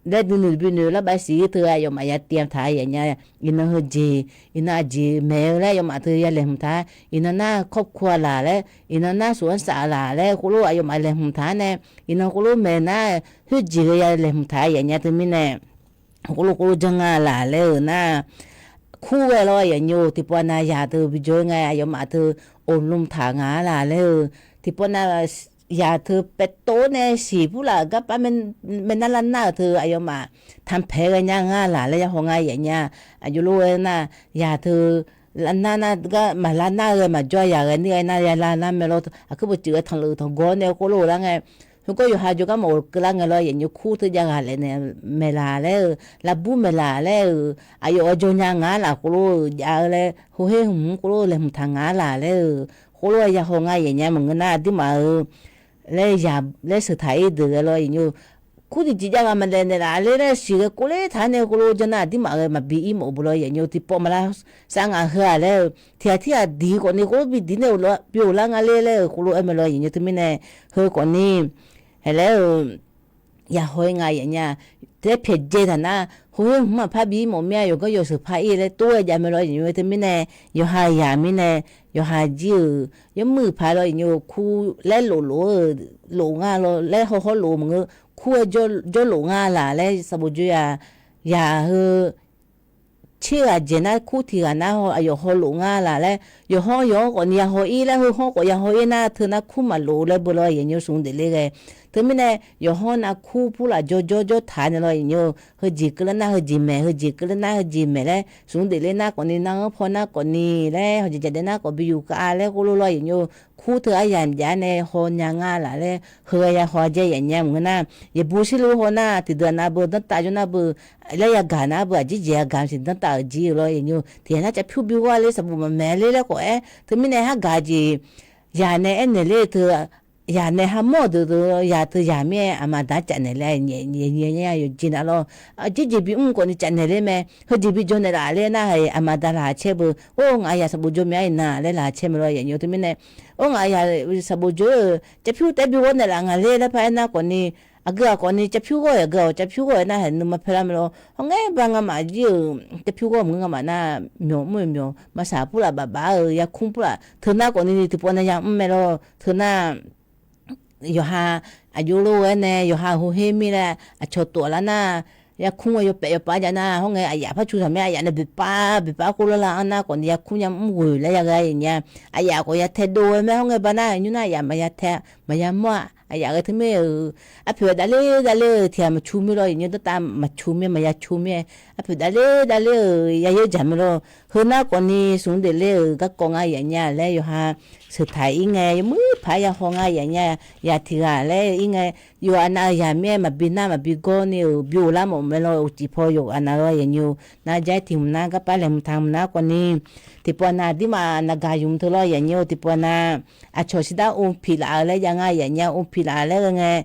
laer duinoeq binoeq larbav siq teu aqyawfmaf ya tiav taq, aqyuif aqnyir. Iqnan heujeq, iqnan aqjeq maeq-eu laer aqyawfmaf teu ya laeqhmq taq-a. Iqnan nar ครอบครัว laq laer, iqnan nar สวนสัตว์ laq laer khof lof aqyawfmaf laeqhmq taq-a nae, iqnan khof lof maeq nar khoerjeq ghae ya laeqhmq taq, aqyuif aqnyir. Teumirnae khof lof khof lof janr nga laq laer-euq nar, kur ghae lawr, aqyuif aqnyir. Tiqpawf nav yaq teu bi jawr-ir ngae, aqyawfmaf teu อบรม taq ngaq-a laq laer-eu, tiqpawf nav yaq teu paev tov nae siq purlaf garpar maernar lar nar-euq teu aqyawfmaf tanqpaeq ghae nya ngar laq laer ya haw ngar, aqyuif aqnyir. Aqjox lof-aer nar, yaq teu lar nar nar gar maqlar nar ghae maqjawr yaq ghae nir ghae nar ya lar nar mae lawr, aqkuir bawcif ghae tanqluf tanqgawr nae khof lof-eu lar ngae, Nurgawr yawqha jawrgar maqghof keuvlar ngae lawr, yaefnyoer kur teujav ghaq laef naeq maeqlaq laer-eu, lavbur maeqlaq laer-euq, aqyawf-aer jawr nya nga laf khoerlof-eu jav-eu laer, heuher hmq khoerlof-eu laeqhmq taq nga laf laer-euq, khoerlof-aer yahaw nga yaefnya maqngeur nar aqduimaf-euq laer ya laer sheuqtaq-ir deuq ghae lawr yaefnyoer, kur tiqjeq jav ghaq maqlaeq naeqlaf ler laer siq ghae kov ler taq-aer nae khoerlof janr nar aqduimaf ghae maqbi ir mawf-eu beu lawr yaefnyoer tiqpawf maqlar sar ngaq heu-aq laer-eu, tiq ghaq tirghaq diq khawfni khoerlof bi diq nae bi ghoflar nga ler laer-euq khoerlof-aer mae lawr yaefnyoer teumirnae, heu khawfni haeq laer-euq yahaw-ir nga yaefnya, taer pyaeqdzae taq nar, heuher hmq maqpar bi ir mawf mir-a, yawqgar yawq sheuq par ir laer tov-aer jav mae lawr yaefnyoer teumirnae, yawqha yaq mirnae, yawqha jir-euq yawmuiq paq lawr yaefnyoer kur laer lof lof-eu, lof nga lawr laer hawr hawr lof-eu maqngeur, kur-aer jawrlof nga laf laer sanqbof joe-a, yaq heu tser ghaq dzaeq nar kur tiq ghaq nar haw aqyawf hawlof nga laf laer, yawqhawr yawqhawr khawfni yahaw-ir laer, heuhawr khawf yahaw-ir nar teu nar kur maqlof laer beu lawr yaefnyoer smq daefler ghae. Teumirnae yawqhawr nav kur purlaf jawrjawr jawr taq nae lawr yaefnyoer, heujeq keuvlar nar heujeq maeq, heujeq keuvlar nar heujeq maeq laer smq daefler nar khawfni, nar-anr paw nar khawfni laer, hawqjeq jaqdaef nar khawf bi yuf khav laer khoerlof lawr yaefnyoer, kur teu aryamq jav nae haw nya nga laf laer, heu ghae yahaw jae yaefnya maqngeur nar, yaeqbu shirlu haw nar tiqdeuq nav beu, danrtav jawr nar beu, laer yagaq nar beu, aqjeq jeq yagaq siq danrtav-euq jir-eu lawr yaefnyoer, tiq ghaq nar cavpyur bi ghawr ler sanqbof maqmaeq ler laer khawf-aer teumirnae hargaq jeq yaq nae aernaeq ler teu, yaq nae hamawr-eu deuq deuq yaq teu yaq mir-aer aqma da caf naeq ler-a, nyaef nyaef nya yawqjeq nav lawr, aqjeq jeq bi mr khawfni caf naeq ler mae, heujeq bi jawr naeq laf ler nar-aq aqma da laqkhaq caer beu, or ngaq yaq sanqbof jawr myav-aer iqnan laer laqkhaq caer mae lawr yaefnyoer teumirnae, or ngaq yaq sanqbof jawr-eu cavpyur taef bi ghawr naeq laf nga ler laer par-aer nar khawfni, aqgeu-aq khawfni cavpyur ghawr-eu, aqgeu-aq cavpyur ghawr-eu nar haeq nuima paer lar mae lawr, hawrngaer ba ngamaf jir-euq cavpyur ghawr maqngeur ngamaf nar, myawq mr-eu myawq maqsaq purlaf baf baf-eu yarkmr purlaf teu nar khawfni tiqpawf nav yamr mae lawr teu nar yawqha aqjox lof-aer nae yawqha heuher mir laer aqcawq tov-aq lar nar, yarkmr-aer yawpaef yawpav jav nar, hawrngae aqyaf par cu taq mir, aqyaf nae boeqpav boeqpav khoerlof lar-anr nar khawfni yarkmr yamr ghoeq laer yaghae yaefnya, aqyaf khawf ya taedov-aer mae, hawrngae ba nar nymr nar aqyaf maqya tae maqya mawr-a, aqyaf ghae teumirnae-euq arpoeq davler davler-eu tiq ghaq maqcu mir lawr yaefnyoer, danrtav maqcu mir, maqya cu mir-aer arpoeq davler davler-euq yayer dzaq mae lawr, heu nar khawfni smq daefler-euq garkawv nga yaefnya laer yawqha sheuqtaq-ir ngae, yawmuiq paq-aer yahaw nga yaefnya, yaq tiq ghaq laer-ir ngae, yawqghaq nav-euq yaq mir-aer maqbi nar maqbi gawr ni-euq bi ghoflar mawf mae lawr, uqcif paw yawqghaq nav lawr yaefnyoer, nar jaer tiq hmq nar garpar laeqhmq taq hmq nar khawfni, tiqpawf nav aqduimaf navgaq yumq teu lawr yaefnyoer, tiqpawf nav aqcawq shirdav ov piq laf-eu laer jav nga yaefnya, ov piq laf laer ghae ngae,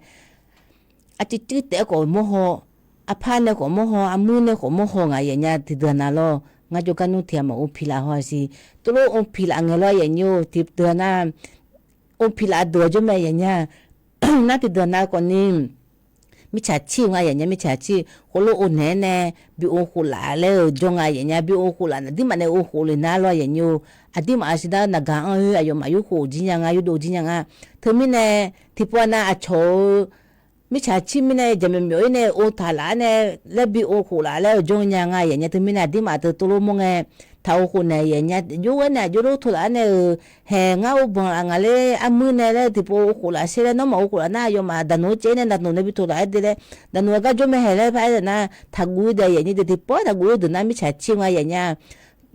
arcuiv cuiv taef-aer khawf mawrhaw, arpar nae khawf mawrhaw, armuir nae khawf mawrhaw nga yaefnya tiqdeuq nav lawr, ngar jawrgar nmr tiq ghaq maqov piq laf haw siq, tov lof ov piq laf ngae lawr yaefnyoer tiqdeuq nav, ov piq laf deuq-a jawr mae yaefnya, nar tiqdeuq nav khawfni mirtsaq cir-eu nga yaefnya, mirtsaq cir khoerlof ov naeq-aer nae bi ov khof laf laer-euq jawr nga yaefnya, bi ov khof laf aqduimaf nae ov khof le nar lawr yaefnyoer, aqduimaf-euq shirdav navgaq anr-eu aqyawfmaf yurkhof jir nya nga, yurdov jir nya nga, teumirnae tiqpawf nav aqcawq-eu mirtsaq cir mirnae jaqmyawf myawf-ir nae ov taq laf-aer nae laer bi ov khof laf laer-euq jawr nya nga yaefnya, teumirnae aqduimaf teu tov lof mawr ngae, taq ov khof naeq yaefnya, jov-aer nae aqjox lof tov laf-aer nae-euq, haeq ngar ov banq laf ngaq ler armuir nae laer tiqpov ov khof laf sher laer nawmaf ov khof laf nar aqyawfmaf daqnoq-aer caev-ir nae daqnoq nae bi tov laf-aer de laer, daqnoq-aer gar jawr mae haeq laer par-aer deuq nar taqguv-ir dae yaefnyir deuq tiqpawf-aer taqguv-ir deuq nar mirtsaq cir nga yaefnya,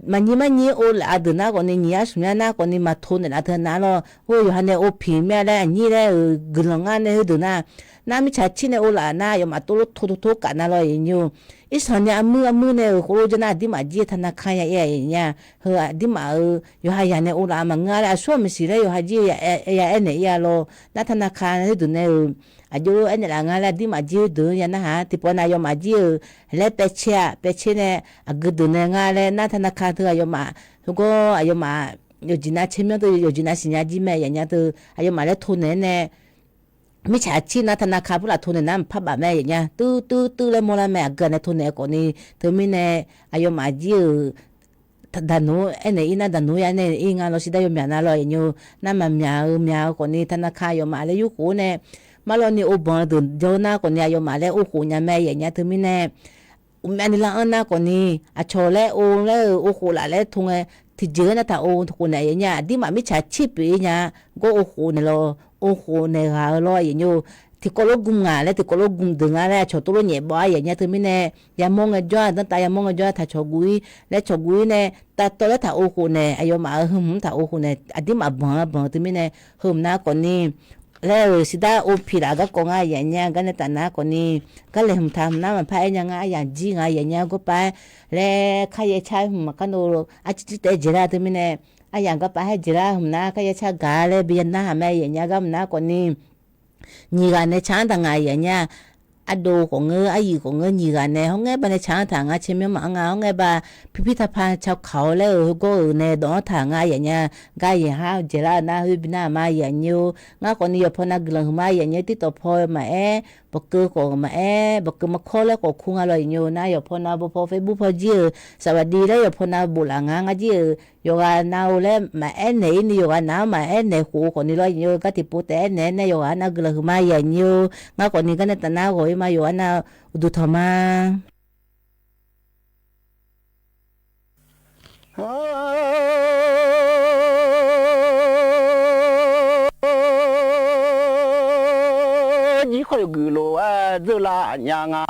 maqnyir marnyir ov laf-eu deuq nar khawfni nyiq yar smq yar nar khawfni maqtov naeqlaf teu nar lawr, or yawqha nae ov piq mir-a laer aqnyir laer-euq guiqlanq ngar nae heudeuq nar, nar mirtsaq cir nae ov laf nar aqyawfmaf tov lof tov tov tov kaf nar lawr yaefnyir-or, irsanq ni armuir armuir nae-euq khoerlof jawr nar aqduimaf jir-eu tanaka ya-ir-a yaefnya, heu aqduimaf-euq yawqha yaq nae ov laf-a maqngeur laer aqsur-aq maqsiq laer yawqha jir ya aer naeq-ir-a lawr, nar tanaka heudeuq nae-euq aqjox lof aernaeq laf nga laer aqduimaf jir heudeuq-anr ya narhaq-a, tiqpawf nav aqyawfmaf jir-euq laer paev caer-a, paev caer nae aqgeu deuq nae nga laer nar tanaka teu aqyawfmaf, heugar aqyawfmaf yawqjeq nav caermyanr teu yawqjeq nav siqnya jir mae yaefnya teu aqyawfmaf laer tov naeq-aer nae mirtsaq cir nar tanaka purlaf tov naeq nar maqpar baf mae yaefnya, tuir tuir tuir laer mawrlar mae aqgeu-aq nae tov naeq-aer khawfni, teumirnae aqyawfmaf jir-euq daqnoq-aer aernaeq-ir nar daqnoq ya nae ir nga lawr shirdav yawmyaq na lawr yaefnyir-or, nar maqmyaq-eu myaq-eu khawfni tanaka aqyawfmaf laer yurkhof-awr nae, marlawni ov banq-eu deuq jawr nar khawfni aqyawfmaf laer ov khof nya mae yaefnya teumirnae, uqmyav ni lar-anr nar khawfni, aqcawq laer ov laer-euq ov khof laf laer tov ngae, tiqjeq-aer nar taq ov khof naeq yaefnya aqduimaf mirtsaq cir pyeuf-ir nya, gawr ov khof naeq lawr, ov khof naeq ghaq-eu lawr yaefnyir-or, tiqkawv lof gm ngaq laer tiqkawv lof gm deuq nga laer aqcawq tov lof nyaef bawf-ar yaefnya teumirnae, yamawr ngae jawr-a danrtav yamawr ngae jawr-a taq cawq guv-ir laer cawq guv-ir nae, tavtawv laer taq ov khof naeq aqyawfmaf-euq heu hmq-anr taq ov khof naeq aqduimaf banq-a banq-eu teumirnae, heu hmq nar khawfni laer-euq siqdar ov piq laf garkawv ngar aqyuif aqnyir-a. Garnae tafnar khawfni, garlaeq hmq taq hmq nar maqpar aer nya ngar, aryamq jir ngaq aqyuif aqnyir-a. Gawrpav-aer laer kar yaer car hmq maqkar nor, arcuir cuir taef-aer jeq lar teumirnae, aryamq garpav haer jeq lar hmq nar kar yaer car gaq laer bi ya narhaq mae aqyuif aqnyir-a. Gar hmq nar khawfni, nyiq ghaq nae car-anr taq ngaq aqyuif aqnyir-a. Ardov khawf ngeur, aryiq khawf ngeur, nyiq ghaq nae hawr ngaer bav nae car-anr taq ngar caermyanr maqanr nga. Hawr ngaer bav pirpir taqpar cawqkaq-awr laer-euq heugar-euq nae dawq-anr taq ngar aqyuif aqnyir-a. Gar yaeq har-eu jeq lar-eu nar khoer bi nar-aq ma aqyuif aqnyir-or. Ngar khawfni yawqpaw nav guiqlanq huiqma aqyuif aqnyir-eu, TikTok paw maqaer, bawqkeuv khawf maqaer, bawqkeuv maqkawr laer khawf kur nga lawr aqyuif aqnyir-or. Nar yawqpaw nav bawpaw Facebook paw jir-euq saqbaqdi laer yawqpaw nav boflaf nga ngar jir-euq. Yawqghaq nav-eu laer maqaer naeq-ir ni yawqghaq nav-anr maqaer naeq khof-eu khawfni lawr aqyuif aqnyir-or. Gar tiqpov taef-aer naeq-aer nae yawqghaq nav guiqlanq huiqma aqyuif aqnyir-or. Ngar khawfni garnae tafnar ghawq-ir ma yawqghaq nav uqduq tawq ma. Jir khoerguiq lof-aer dzeur lar nya nga.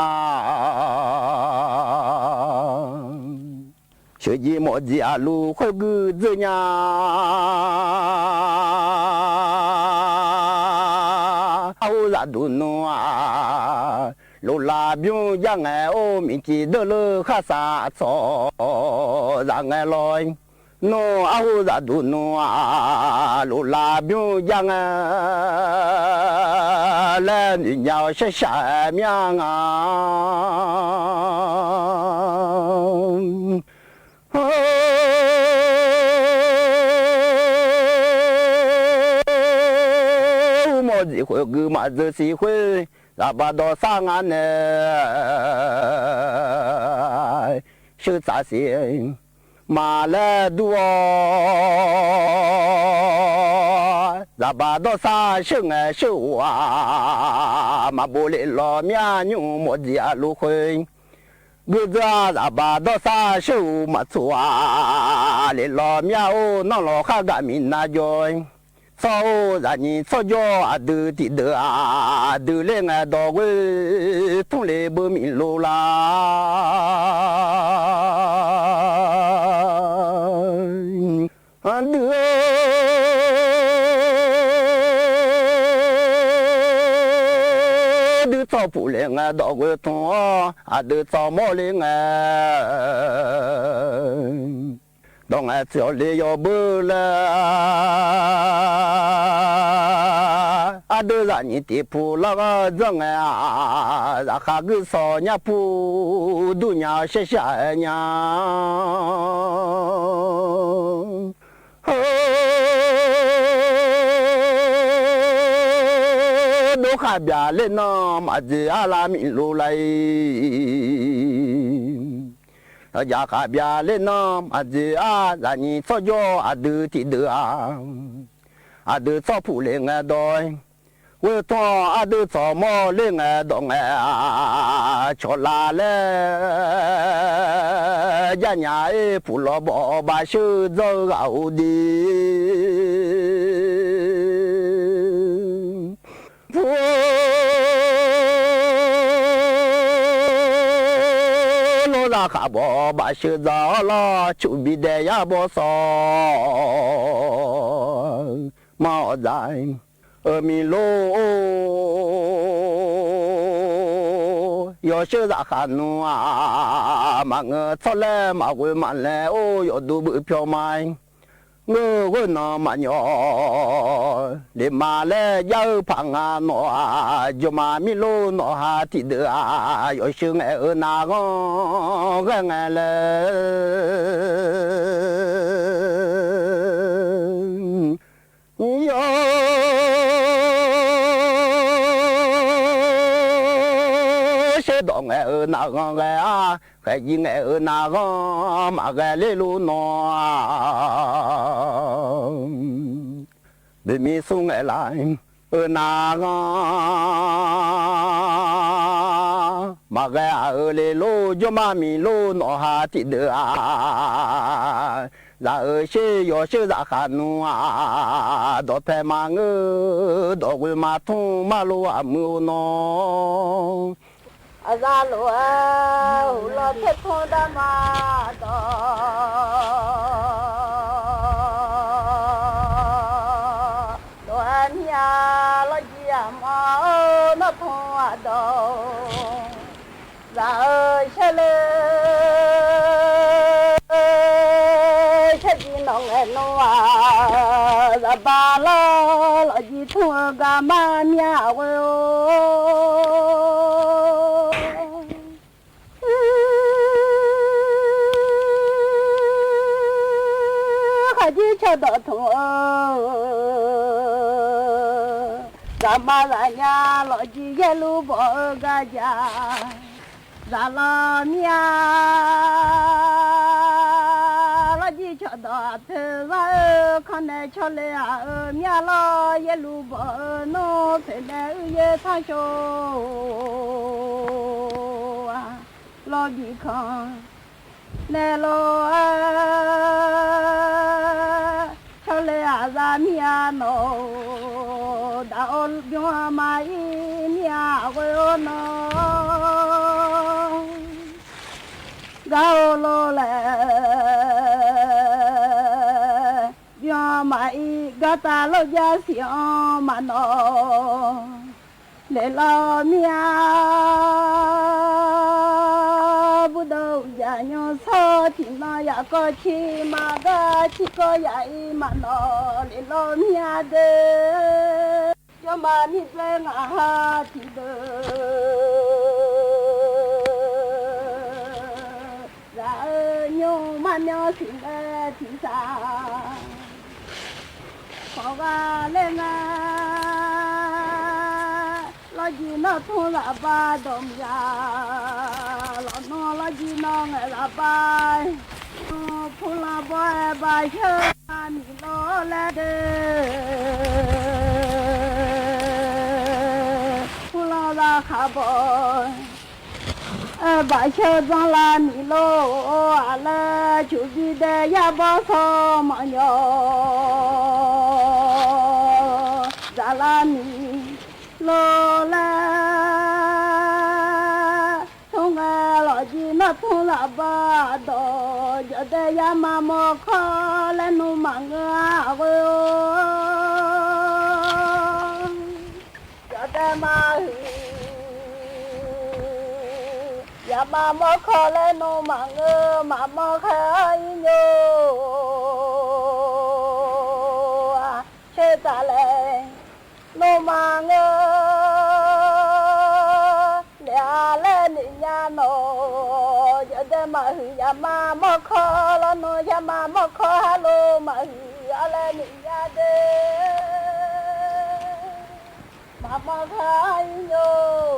Sheuqjir mawfjir aqluf khoerguiq dzeur nya. Arhu zaqduq nmr-aq, loflaf bymr jar ngae or, miqcif deur leur kharsav tsawq zaq ngae lawr. Nmr arhu zaqduq nmr-aq, loflaf bymr jar ngae laer noeqnya-awr shaershaq-aer mya nga. Mawfjir khoerguiq maqdzeur siq khoer, zaqbaq dawqsar nga nae sheursaf siq ma laer dur-awr, zaqbaq dawrsar sheur ngae sheur-euq-aq, maqbof lef lawq mya nymr mawfjir aqluf khoer. Gurdzeur-aq, zaqbaq dawrsar sheur-euq maqtsoq-a, lef lawq mya-or, nanrlawq khargaq miqnav jawr-ir. Tsawr-or, zaqnyiq tsawrjawr aqdui tiqdeuq-aq, aqdui ler ngae dawq ghoer tmr le beu miq lov la. Aqdui dui tsawrpuq le ngae dawq ghoer tmr-awr, aqdui tsawrmawr le ngae dawq ngae tsawq le yawbeur laer, aqdui zaqnyiq tiqpuq lar ghanr dzanr ngae-aq, zaqkhav guir sawq nyar pu dur nya-awr shaershaq-aer nya. Dov khaqbyaq ler nanr maqdzoeq-ar lar miq lov lar-ir. Aqjaq khaqbyaq ler nanr maqdzoeq-ar zaqnyiq tsawrjawr aqdui tiqdeuq-aq, aqdui tsawrpuq le ngae dawq-ir. Ghoer tmr-awr aqdui tsawrmawr ler ngae dawq ngae-a, cawqlav laer jarnya-ir puq lawbawr bafsheur dzawr-eu ghaq-eu de. Puq lawr zaqkhaq bawr bafsheur dzawr-awr lawr, cuqbi dae yar bawr sawq ma awqdzaq-ir. Euq miq lor-or, yawsheur zaqkhaq nmr-aq, maqngeur tsawrlaer maqghoe maqlaer-or, yawqduq beuq pyawr ma-ir. Ngeur ghoer nanq maqnyawq le ma laer jar-eu paq nga nawq-aq, jawrma mirlor nawq ha tiqdeuq-aq, yawsheur ngaeq-eu naq ghanr ghaer ngae laer yawsheur dawq ngaeq-eu naq ghanr ghae-ar, khaeqjir ngaeq-eu naq ghanr maqghae ler lor nawq-aq, boeqmir smr ngaeq laf-eu naq ghanr maqghae-aq-eu le lor, jawrma mirlor nawq ha tiqdeuq-aq, zaq-euq sher yawsheur zaqkhaq nmr-aq, dawqpae maqngeur dawqghoe maqtmr marlor aqmuiq-or nawr. Aqzaq lof-aer uqlawr paertmr darma dawq, lof-aer mir-a lawr Zaq-eu shar le, shar jiv nawq ngaeq nmr-aq, zaqba lawr lawqjiv tmr-eu garma mir-a ghoe-or. Khaqjir cawqdawq tmr-eu, zaqma zaqnya lawqjiv yaerluf bawq-eu garja, zaqlanr mir-a. Lawrjir cawqdawq aqpoeq lar-eu kannaeq cawle-aq-euq mir-a lawr, yaerluf bawq-eu nmr poeqnaeq uiqyaer tanrshov-a, lawr bikanq naeq lof-aer, cawle-aq za mir-a nawq-or, daq-awr bymr-a maqir mir-a ghoe-awr nawq, gar-eu lor laer, bymr-a maqir gartav lawrjav siq-anr maqnawq, leqlawr mir-a. Burdov uqjaf nymr sawr tiqnan yaf kawv cir maqgar, cir kawv yaf-ir maqnawq, leqlawr mir-a de. Jawrma mir dzaer ngaq ha tiqdeuq, zaq-eu nymr marmyanr siqnaeq tiqsaq, khawf ghaq laer nga. Lawrjir nawr tmr zaqba dawq mq ya, lawqnan lawrjir nawr ngaeq zaqba, purlanr bawr-aer bashar miq lor laer de, purlanr zaqkhaq bawq baqshar zanrlar miq lor-aq laer, cuqbi dae yar bawr sawr maqnyawq, zaqlar miq lor laer, tmr ngae lawqjir nawr tmr zaqba dawq, jawqdae yar ma mawr kawr laer nmr maqngeur-a ghoe-or. Jawqdae maqhuiq yaf ma mawr kawr laer nmr maqngeur, maqmawr khaer-awr ir nymr-aq, caertaq laer nmr maqngeur. Laef-a laer noeq nya nawq, jawqdae maqhuiq yaf ma mawr kawr lawr nmr, yaf ma mawr kawr halof maqhuiq-a laer noeq nya de. Maqmawr khaer-awr ir nymr-aq,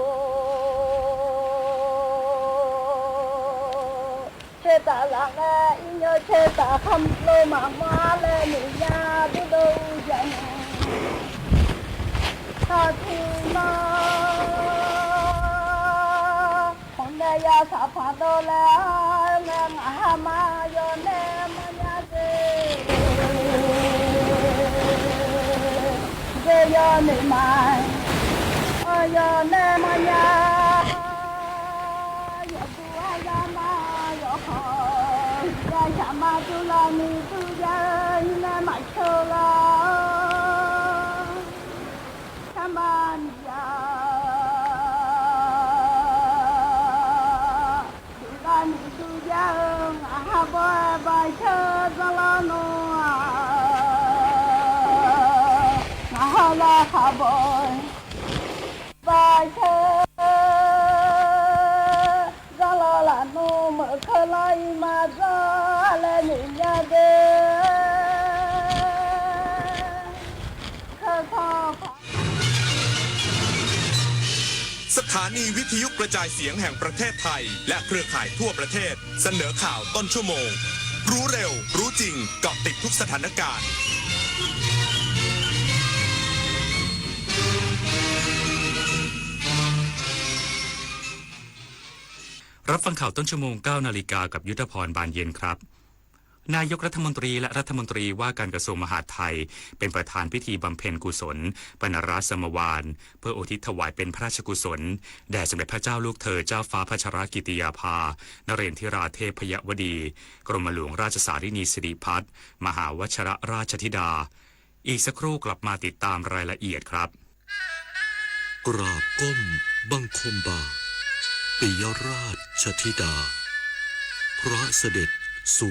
caertaq zaq ngae ir nymr, caertaq kharlof maqmawr-a laer noeq nya, burdov uqjaf nymr taq tiqnan, khawf nae ya saqpanq dawv laer-awr ngae, ngaq ha ma yawnae mawrnya de. Dzer yawnoeq ma, yawnae mawrnya, yawqdur aryama yawkawq, ya shaqma durlar ni dur ya-eu, ir nae maqceuv lar-awr, sharma miqya, durlar ni dur ya-eu, ngaq ha bawr-aer bashar zanrlar nmr-aq, ngaq ha zaqkhaq bawr-aer bashar zanrlar laf nmr, meuq keuv lanr ir ma zanr laer noeq nya de. Keuv sanr paq สถานีวิทยุกระจายเสียงแห่งประเทศไทย และเครือข่ายทั่วประเทศ เสนอข่าวต้นชั่วโมง รู้เร็ว รู้จริง เกาะติดทุกสถานการณ์ รับฟังข่าวต้นชั่วโมง เก้านาฬิกา กับยุทธพร บานเย็นครับ นายกรัฐมนตรีและรัฐมนตรีว่าการกระทรวงมหาดไทย เป็นประธานพิธีบำเพ็ญกุศล ปณรสมวาน เพื่ออุทิศถวายเป็นพระราชกุศล แด่สมเด็จพระเจ้าลูกเธอเจ้าฟ้าพัชรกิติยาภา นเรนทิราเทพยวดี กรมหลวงราชสารินีสิริพัฒน์ มหาวัชรราชธิดา อีกสักครู่กลับมาติดตามรายละเอียดครับ กราบก้มบังคมบาท ปิยราชธิดา พระเสด็จสู่